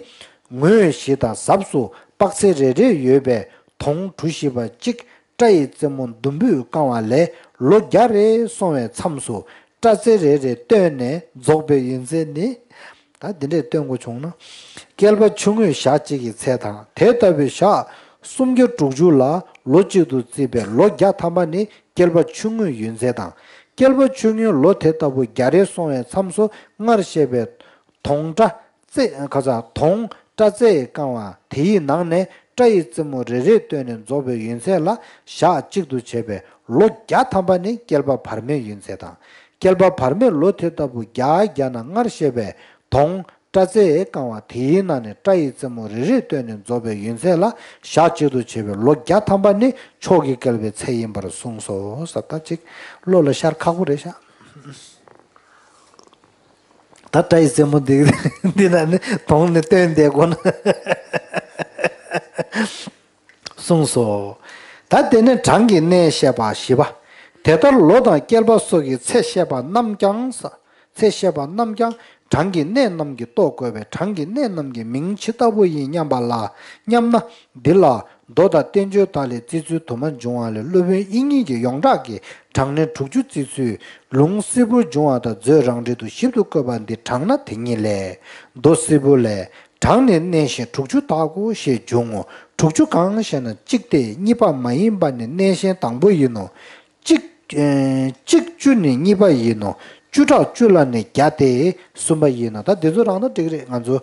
ངོས་བཞི་དང་ཟབས་སུ་དཔག་ཚད་རེ་རེ་ཡོད་པའི་དོང་གྲུ་བཞི་པ་གཅིག་སྐྲ་ཡི་རྩེ་མོ་ཟླུམ་པོས་བཀང་བ་ལས་ལོ་བརྒྱ་རེ་སོང་བའི་མཚམས་སུ་སྐྲ་རྩེ་རེ་རེ་བཏོན་ནས་རྫོགས་པའི་ཡུན་ཚད་ནི། ད་འདི་འདྲས་བཏོན་དགོས་བྱུང་ན། བསྐལ་པ་ཆུང་ངུས་ཞག་གཅིག་གི་ཚད་དང་དེ་ལྟ་བུའི་ཞག་སུམ་བརྒྱ་དྲུག་ཅུ་ལ་ལོ་གཅིག་ཏུ་བརྩིས་པའི་ལོ་བརྒྱ་ཐམ་པ་ནི་བསྐལ་པ་ཆུང་ངུའི་ཡུན་ཚད་དང་། བསྐལ་པ་ཆུང་ངུས་ལོ་དེ་ལྟ་བུ་བརྒྱ་རེ་སོང་བའི་མཚམས་སུ་སྔར་བཤད་པའི་དོང་སྐྲ་རྩེ། ཁ་ས་དོང་སྐྲ་རྩེས་བཀང་བ་དེའི་ནང་ནས་སྐྲ་ཡི་རྩེ་མོ་རེ་རེ་བཏོན་ནས་རྫོགས་པའི་ཡུན་ཚད་ལ་ཞག་གཅིག་ཏུ་བྱས་པའི་ལོ་བརྒྱ་ཐམ་པ་ནི་བསྐལ་པ་བར་མའི་ཡུན་ཚད་དང་། བསྐལ་པ་བར་མའི་ལོ་དེ་ལྟ་བུ་བརྒྱ་བརྒྱ་ན་སྔར་བཤད་པའི་དོང་ སྐྲ་རྩེས་བཀང་བ་དེའི་ནང་ནས་སྐྲ་ཡི་རྩེ་མོ་རེ་རེ་བཏོན་ནས་རྫོགས་པའི་ཡུན་ཚད་ལ་ཞག་གཅིག་ཏུ་བྱས་པའི་ལོ་བརྒྱ་ཐམ་པ་ནི་མཆོག་གི་བསྐལ་པའི་ཚད་ཡིན་པར་གསུངས་སོ། ས་ད་ཅིག་བློ་ལ་ཤར་ཁག་པོ་རེད་ཤག་ད་སྐྲ་ཡི་རྩེ་མོ་འདི་འདི་ན་ནི་དོང་ནས་བཏོན་བསྡད་དགོས་ན། གསུངས་སོ། ད་དེ་ནས་གྲངས་ཀྱི་གནས་བཤད་པ་བཞི་པ། དེ་ལྟར་ལོ་དང་བསྐལ་པ་སོགས་ཀྱི་ཚེ་བཤད་པ་རྣམས་ཀྱང་ས། ཚེ་བཤད་པ་རྣམས་ཀྱང་གྲངས་ཀྱི་གནས་རྣམས་ཀྱིས་རྟོགས་དགོས་པས། གྲངས་ཀྱི་གནས་རྣམས་ཀྱི་མིང་ཇི་ལྟ་བུ་ཡིན་སྙམ་པ་ལ། སྙམ་ན། འདི་ལ་མདོ་དང་བསྟན་བཅོས་དག་ལས་བརྩི་ཚུལ་དུ་མ་འབྱུང་བ་ལས། སློབ་དཔོན་དབྱིག་གཉེན་གྱིས་ཡོངས་གྲགས་ཀྱི་གྲངས་གནས་དྲུག་ཅུ་བརྩི་ཚུལ་ལུང་གསལ་པོར་འབྱུང་བ་དང་མཛོད་རང་འགྲེལ་དུ་ཞིབ་ཏུ་བཀོད་པ་འདི་གྲངས་ན་དེ་ཉིད་ལས། མདོ་གསལ་པོ་ལས། གྲངས་ནི་གནས་གཞན་དྲུག་ཅུ་དག་གོ་ཞེས་འབྱུང་ངོ་། དྲུག་ཅུ་གང་ཞེ་ན། གཅིག་སྟེ་གཉིས་པ་མ་ཡིན་པ་ནི་གནས་གཞན་དང་པོ་ཡིན་ནོ། གཅིག་ཨེ་གཅིག་བཅུ་ནི་གཉིས་པ་ཡིན་ནོ། བཅུ་ཕྲག་བཅུ་ལ་ནི་བརྒྱ་སྟེ་གསུམ་པ་ཡིན་ནོ། ད་འདི་ཚོ་རང་ད་འགྲིག་རེད། ང་ཚོ་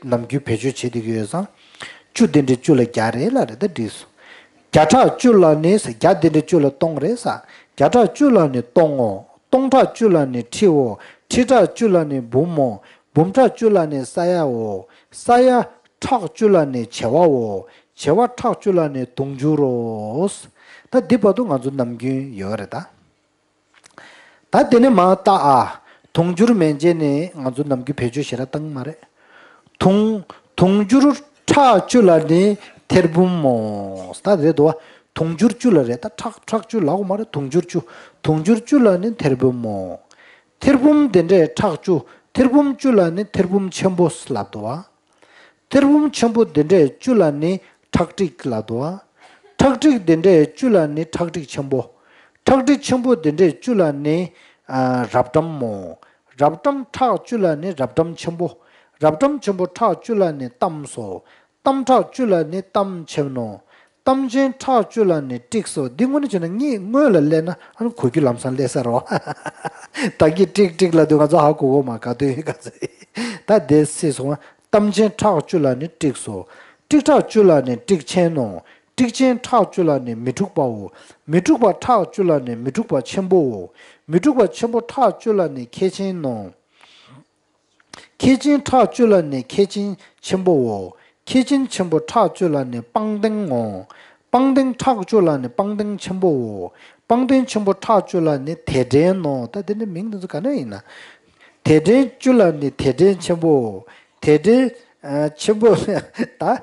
ནམ་རྒྱུན་བེད་སྤྱོད་བྱེད་བསྡད་ཀྱི་ཡོད་ཙང་། བཅུ་འདི་འདྲའི་བཅུ་ལ་བརྒྱ་རེད་ལབ་རེད། ད་འགྲིག་སོང་། བརྒྱ་ཕྲག་བཅུ་ལ་ནི་ས། བརྒྱ་འདི་འདྲའི་བཅུ་ལ་སྟོང་རེད་ས། བརྒྱ་ཕྲག་བཅུ་ལ་ནི་སྟོང་ངོ་། སྟོང་ཕྲག་བཅུ་ལ་ནི་ཁྲིའོ། ཁྲི་ཕྲག་བཅུ་ལ་ནི་འབུམ་མོ། འབུམ་ཕྲག་བཅུ་ལ་ནི་ས་ཡའོ། ས་ཡ་ཕྲག་བཅུ་ལ་ནི་བྱེ་བའོ། བྱེ་བ་ཕྲག་བཅུ་ལ་ནི་དུང་ཕྱུར་རོ། ད་འདི་བར་དུ་ང་ཚོ་ནམ་རྒྱུན་ཡོད་རེད་ད། ད་དེ་ནས་མར་ལྟ་ཨ། དུང་ཕྱུར་མན་ཆད་ནི་ང་ཚོ་ནམ་རྒྱུན་བེད་སྤྱོད་ཞེ་དྲག་བཏང་གི་མ་རེད། དུང་། དུང་ཕྱུར་ཕྲག་བཅུ་ལ་ནི་ཐེར་འབུམ་མོ། ད་རེད་དོ། དུང་ཕྱུར་བཅུ་ལ་རེད། ད་ཕྲག་ཕྲག་བཅུ་ལབ་དགོས་མ་རེད། དུང་ཕྱུར་བཅུ། དུང་ཕྱུར་བཅུ་ལ་ནི་ཐེར་འབུམ་མོ། ཐེར་འབུམ་དེ་འདྲའི་ཕྲག་བཅུ། ཐེར་འབུམ་བཅུ་ལ་ནི་ཐེར་འབུམ་ཆེན་པོ་ལབ་དོ། ཐེར་འབུམ་ཆེན་པོ་འདི་འདྲའི་བཅུ་ལ་ནི་ཁྲག་ཁྲིག་ལབ་དོ། ཁྲག་ཁྲིག་འདི་འདྲའི་བཅུ་ལ་ནི་ཁྲག་ཁྲིག་ཆེན་པོ། ཁྲག་ཁྲིག་ཆེན་པོ་འདི་འདྲའི་བཅུ་ལ་ནི་ཨ་རབ་འབྲམ་མོ། རབ་འབྲམ་ཕྲག་བཅུ་ལ་ནི་རབ་འབྲམ་ཆེན་པོ། རབ་འབྲམ་ཆེན་པོ་ཕྲག་བཅུ་ལ་ནི་གཏམས་སོ། གཏམ་ཕྲག་བཅུ་ལ་ནི་གཏམ་ཆེན་ནོ། གཏམ་ཆེན་ཕྲག་བཅུ་ལ་ནི་ཀྲིག་སོ། འདི་དངོས་གནས་བྱས་ན་ངས་སྔོན་ལ་སླེབས་ན་ཨ་ནི་གོ་རྒྱུ་ལམ་སང་སླེབས་ས་རེད་བ། ད་གིན་ཀྲིག་ཀྲིག་ལབ་དུས་ང་ཚོ་ཧ་གོ་གོ་མ་ག་དུས་ག་ཚོད། ད་དེ་སྲིད་སོང་བ། གཏམ་ཆེན་ཕྲག་བཅུ་ལ་ནི་ཀྲིག་སོ། ཀྲིག་ཕྲག་བཅུ་ལ་ནི་ཀྲིག་ཆེན་ནོ། ཀྲིག་ཆེན་ཕྲག་བཅུ་ལ་ནི་མི་འཁྲུགས་པའོ། མི་འཁྲུགས་པ་ཕྲག་བཅུ་ལ་ནི་མི་འཁྲུགས་པ་ཆེན་པོའོ། མི་འཁྲུགས་པ་ཆེན་པོ་ཕྲག་བཅུ་ལ་ནི་ཁྱད་ཆེན་ནོ། ཁྱད་ཆེན་ཕྲག་བཅུ་ལ་ནི་ཁྱད་ཆེན་ཆེན་པོའོ། ཁྱད་ཆེན་ཆེན་པོ་ཕྲག་བཅུ་ལ་ནི་སྤང་ལྡེང་ངོ་། སྤང་ལྡེང་ཕྲག་བཅུ་ལ་ནི་སྤང་ལྡེང་ཆེན་པོའོ། སྤང་ལྡེང་ཆེན་པོ་ཕྲག་བཅུ་ལ་ནི་དེ་འདྲའི་ནོ། ད་དེ་འདྲའི་མིང་འདི་ཚོ་ག་ནས་ཡིན་ན། དེ་འདྲའི་བཅུ་ལ་ནི་དེ་འདྲའི་ཆེན་པོའོ། དེ་འདྲའི་ཨ་ཆེན་པོ་ད་ཨ་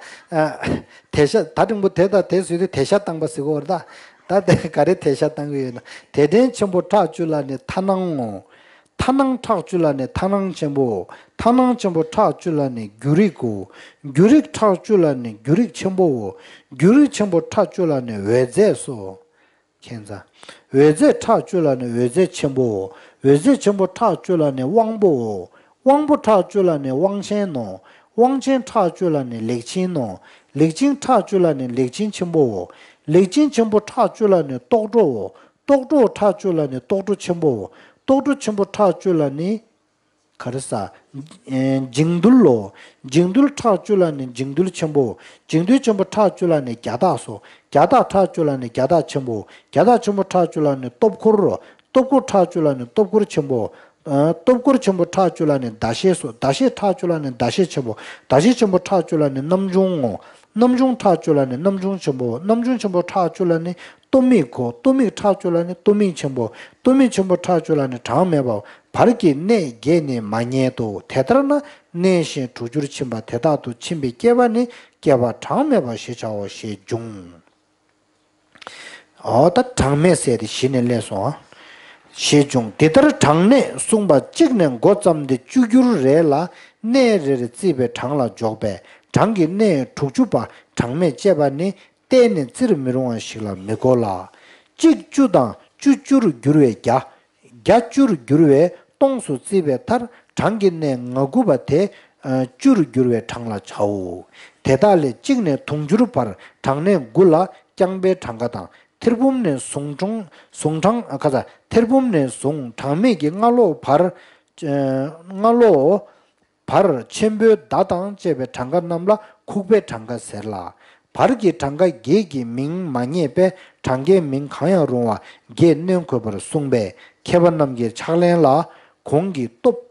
དེ་ཤ་ད་འགྲེང་བུ་དེ་དང་དེ་ཟེར་དུས་དེ་ཤ་བཏང་པ་ཟེར་གོ་རེད་ད། ད་དེ་ག་རེ་དེ་ཤ་བཏང་གི་ཡོད་ན། དེ་འདྲའི་ཆེན་པོ་ཕྲག་བཅུ་ལ་ནི་ཐ་ནང་ངོ་། ཐ་ནང་ཕྲག་བཅུ་ལ་ནི་ཐ་ནང་ཆེན་པོའོ། ཐ་ནང་ཆེན་པོ་ཕྲག་བཅུ་ལ་ནི་རྒྱུ་རིག་གོ། རྒྱུ་རིག་ཕྲག་བཅུ་ལ་ནི་རྒྱུ་རིག་ཆེན་པོའོ། རྒྱུ་རིག་ཆེན་པོ་ཕྲག་བཅུ་ལ་ནི་འོད་རྫས་སོ། ཁྱེད་ཚ། འོད་རྫས་ཕྲག་བཅུ་ལ་ནི་འོད་རྫས་ཆེན་པོའོ། འོད་རྫས་ཆེན་པོ་ཕྲག་བཅུ་ལ་ནི་དབང་པོའོ། དབང་པོ་ཕྲག་བཅུ་ལ་ནི་དབང་ཆེན་ནོ། དབང་ཆེན་ཕྲག་བཅུ་ལ་ནི་ལེགས་ཆེན་ནོ། ལེགས་ཆེན་ཕྲག་བཅུ་ལ་ནི་ལེགས་ཆེན་ཆེན་པོའོ། ལེགས་ཆེན་ཆེན་པོ་ཕྲག་བཅུ་ལ་ནི་རྟོག་འགྲོའོ། རྟོག་འགྲོ་ཕྲག་བཅུ་ལ་ནི་རྟོག་འགྲོ་ཆེན་པོའོ། རྟོག་འགྲོ་ཆེན་པོ་ཕྲག་བཅུ་ལ་ནི། ག་རེ་ཟ། ཨེ་འཇིང་རྡུལ་ལོ། འཇིང་རྡུལ་ཕྲག་བཅུ་ལ་ནི་འཇིང་རྡུལ་ཆེན་པོའོ། འཇིང་རྡུལ་ཆེན་པོ་ཕྲག་བཅུ་ལ་ནི་རྒྱ་སྟག་སོ། རྒྱ་སྟག་ཕྲག་བཅུ་ལ་ནི་རྒྱ་སྟག་ཆེན་པོའོ། རྒྱ་སྟག་ཆེན་པོ་ཕྲག་བཅུ་ལ་ནི་སྟོབས་འཁོར་རོ། སྟོབས་འཁོར་ཕྲག་བཅུ་ལ་ནི་སྟོབས་འཁོར་ཆེན་པོའོ། ཨ་སྟོབས་འཁོར་ཆེན་པོ་ཕྲག་བཅུ་ལ་ནི་ཟླ་ཤེལ་སོ། ཟླ་ཤེལ་ཕྲག་བཅུ་ལ་ནི་ཟླ་ཤེལ་ཆེན་པོ། ཟླ་ཤེལ་ཆེན་པོ་ཕྲག་བཅུ་ལ་ནི་རྣམ་འབྱུང་ངོ་། རྣམ་འབྱུང་ཕྲག་བཅུ་ལ་ནི་རྣམ་འབྱུང་ཆེན་པོ། རྣམ་འབྱུང་ཆེན་པོ་ཕྲག་བཅུ་ལ་ནི་སྟོབས་མིག་གོ། སྟོབས་མིག་ཕྲག་བཅུ་ལ་ནི་སྟོབས་མིག་ཆེན་པོ། སྟོབས་མིག་ཆེན་པོ་ཕྲག་བཅུ་ལ་ནི་གྲངས་མེད་པའོ། བར་གྱི་གནས་བརྒྱད་ནི་མ་རྙེད་དོ། དེ་ལྟར་ན་གནས་གཞན་དྲུག་ཅུར་ཕྱིན་པ་དེ་དག་ཏུ་ཕྱིན་པའི་སྐྱེས་པ་ནི་བསྐལ་པ་གྲངས་མེད་པ་ཞེས་བྱའོ་ཞེས་འབྱུང་། འོ་ད་གྲངས་མེད་ཟེར་དེ་གཞི་ནས་སླེབས་སོང་ཨ། ཞེས་འབྱུང་། འདི་ལྟར་གྲངས་གནས་གསུངས་པ་གཅིག་ནས་འགོ་བརྩམས་ཏེ་བཅུ་འགྱུར་རེ་ལ་གནས་རེར་བརྩིས་པའི་གྲངས་ལ་འཇོག་པས་གྲངས་ཀྱི་གནས་དྲུག་ཅུ་པ་གྲངས་མེད་ཅེས་པ་ནི་གཏན་ནས་བརྩིར་མི་རུང་བ་ཞིག་ལ་མི་གོ་ལ། གཅིག་བཅུ་དང་བཅུ་བཅུར་བསྒྱུར་བས་བརྒྱ། བརྒྱ་བཅུར་བསྒྱུར་བས་སྟོང་དུ་བརྩིས་པའི་མཐར་གྲངས་ཀྱི་གནས་ང་དགུ་པ་དེ་བཅུར་བསྒྱུར་བའི་གྲངས་ལ་བྱའོ། དེ་དག་ལས་གཅིག་ནས་དུང་ཕྱུར་བར་གྲངས་གནས་དགུ་ལ་རྐྱང་པའི་གྲངས་ཀ་དང་ཐེར་འབུམ་ནས་ཟུང་དྲུང་ཟུང་དྲང་ཁ་ཚ་ཐེར་འབུམ་ནས་བཟུང་གྲངས་མེད་ཀྱི་སྔ་ལོགས་བར་སྔ་ལོགས་བར་ཆེན་པོའི་ཟླ་དང་བཅས་པའི་གྲངས་ཀ་རྣམས་ལ་ཁུག་པའི་གྲངས་ཀ་ཟེར་ལ། བར་གྱི་གྲངས་ཀ་བརྒྱད་ཀྱི་མིང་མ་རྙེད་པས་གྲངས་ཀའི་མིང་གང་ཡང་རུང་བ་བརྒྱད་བསྣན་དགོས་པར་གསུངས་པས་མཁས་པ་རྣམས་ཀྱི་ཕྱག་ལེན་ལ་གོང་གི་སྟོབས་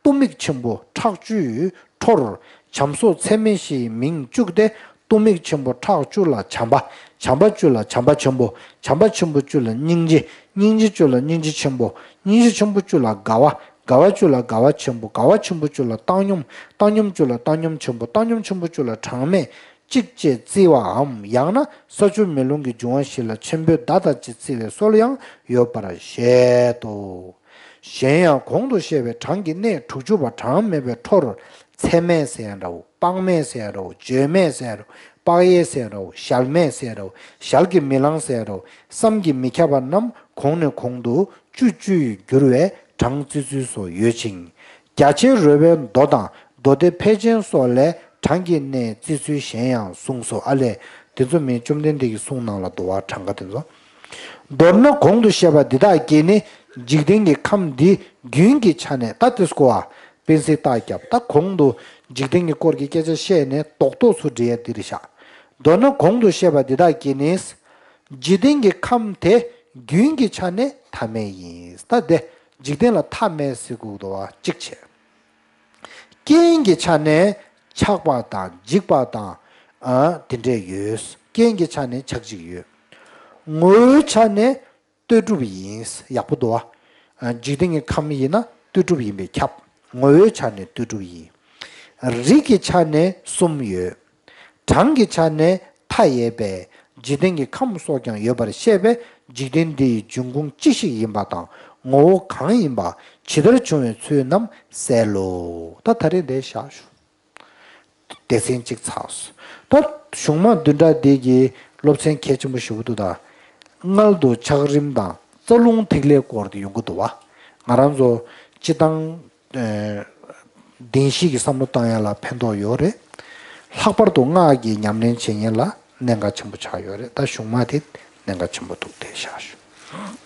ལྟོ་མིག་ཆེན་པོ་ཁྲག་བཅུའི་འཕྲོར་བྱམས་སོགས་ཚད་མེད་བཞི་ཡི་མིང་བཅུག་སྟེ། ལྟོ་མིག་ཆེན་པོ་ཁྲག་བཅུ་ལ་བྱམས་པ། བྱམས་པ་བཅུ་ལ་བྱམས་པ་ཆེན་པོ། བྱམས་པ་ཆེན་པོ་བཅུ་ལ་སྙིང་རྗེ། སྙིང་རྗེ་བཅུ་ལ་སྙིང་རྗེ་ཆེན་པོ། སྙིང་རྗེ་ཆེན་པོ་བཅུ་ལ་དགའ་བ། དགའ་བ་བཅུ་ལ་དགའ་བ་ཆེན་པོ། དགའ་བ་ཆེན་པོ་བཅུ་ལ་བཏང་སྙོམས། བཏང་སྙོམས་བཅུ་ལ་བཏང་སྙོམས་ཆེན་པོ། བཏང་སྙོམས་ཆེན་པོ་བཅུ་ལ་གྲངས་མེད། གཅིག་ཅེས་བརྩི་བའམ། ཡང་ན་ས་ཆུ་མེ་རླུང་གི་འབྱུང་བ་བཞི་ལ་ཆེན་པོའི་མདའ་དང་ཅེས་བརྩི་བའི་སྲོལ་ཡང་ཡོད་པར་བཞེད་དོ། གཞན་ཡང་གོང་དུ་བཤད་པའི་གྲངས་ཀྱི་གནས་དྲུག་ཅུ་པ་གྲངས་མེད་པའི་འཕྲོར་ཚད་མེད་ཟེར་ཡང་འདྲའོ། དཔག་མེད་ཟེར་ཡང་འདྲའོ། བརྗོད་མེད་ཟེར་ཡང་འདྲའོ། དཔག་ཡས་ཟེར་ཡང་འདྲའོ། གཞལ་མེད་ཟེར་ཡང་འདྲའོ། གཞལ་གྱིས་མི་ལང་ཟེར་ཡང་འདྲའོ། བསམ་གྱིས་མི་ཁྱབ་པ་རྣམས་གོང་ནས་གོང་དུ་བཅུ་བཅུ་ཡིས་བསྒྱུར་བའི་གྲངས་བརྩི་ཚུལ་སོགས་ཡོད་ཅིང་། རྒྱ་ཆེར་རོལ་པའི་མདོ་དང་མདོ་སྡེ་ཕལ་ཆེན་སོགས་ལས་གྲངས་ཀྱི་གནས་བརྩི་ཚུལ་གཞན་ཡང་གསུངས་སོ། ཨ་ལས། དེ་ཚོ་མིན་བཅོམ་ལྡན་འདས་ཀྱིས་གསུངས་གནང་ལ་འདུག་བ། གྲངས་ཀ་དེ་ཚོ། མདོར་ན་གོང་དུ་བཤད་པ་འདི་དག་གིས་ནི་འཇིག་རྟེན་གྱི་ཁམས་འདི་རྒྱུན་གྱི་ཆ་ནས། ད་དེ་སྐོར་བ་སྤེན་སྲིད་རྟགས་བརྒྱབ། ད་གོང་དུ་འཇིག་རྟེན་གྱི་སྐོར་གྱི་སྐད་ཆ་བཤད་ནས་རྡོག་རྡོག་ཚུར་འགྲེལ་ཡ་འདི་རེད་ཤག་མདོར་ན་གོང་དུ་བཤད་པ་འདི་དག་གིས་ནི། འཇིག་རྟེན་གྱི་ཁམས་དེ་རྒྱུན་གྱི་ཆ་ནས་མཐའ་མེད་ཡིན། ད་དེ་འཇིག་རྟེན་ལ་མཐའ་མེད་ཟེར་དགོས་འདུག་བ། གཅིག་བྱས། རྐྱེན་གྱི་ཆ་ནས་ཆགས་པ་དང་འཇིག་པ་དང་། ཨ། དེ་འདྲས་ཡོད། རྐྱེན་གྱི་ཆ་ནས་ཆགས་འཇིག་ཡོད། ངོ་བོའི་ཆ་ནས་ལྟོས་གྲུབ་ཡིན། ཡག་པོ་འདུག་བ། ཨ། འཇིག་རྟེན་གྱི་ཁམས་ཡིན་ན་ལྟོས་གྲུབ་ཡིན་པས་ཁྱབ། ངོ་བོའི་ཆ་ནས་ལྟོས་གྲུབ་ཡིན། རིགས་ཀྱི་ཆ་ནས་གསུམ་ཡོད། གྲངས་ཀྱི་ཆ་ནས་མཐའ་ཡས་པས་འཇིག་རྟེན་གྱི་ཁམས་སོགས་ཀྱང་ཡོད་པར་བཤད་པས། འཇིག་རྟེན་འདི་ཡི་འབྱུང་ཁུངས་ཅི་ཞིག་ཡིན་པ་དང་ངོ་བོ་གང་ཡིན་པ། ཇི་ལྟར་བྱུང་བའི་ཚུལ་རྣམས་གསལ་ལོ། ད་ད་རེས་འདིར་བཞག་ཞུ། སྡེ་ཚན་གཅིག་ཚར་སོང་། ད་གཞུང་མ་བདུན་ཕྲག་འདི་གི་སློབ་ཚན་གལ་ཆེན་པོ་ཞེ་པོ་འདུག་ད། མངལ་དུ་ཆགས་རིམ་དང་རྩ་རླུང་ཐིག་ལེའི་སྐོར་དེ་ཡོང་གི་འདུག་བ། ང་རང་ཚོ་སྤྱིར་བཏང་ཨེ། བདེན་བཞི་གི་བསམ་བློ་བཏང་ཡ་ལ་ཕན་ཐོགས་ཡོད་རེད། ལྷག་པར་དུ་སྔགས་ཀྱི་ཉམས་ལེན་བྱེད་མཁན་ལ་གནད་འགག་ཆེན་པོ་ཆགས་ཡོད་རེད། ད་གཞུང་མ་དེ་གནད་འགག་ཆེན་པོ་འདུག་དེ་བཞག་ཞུ།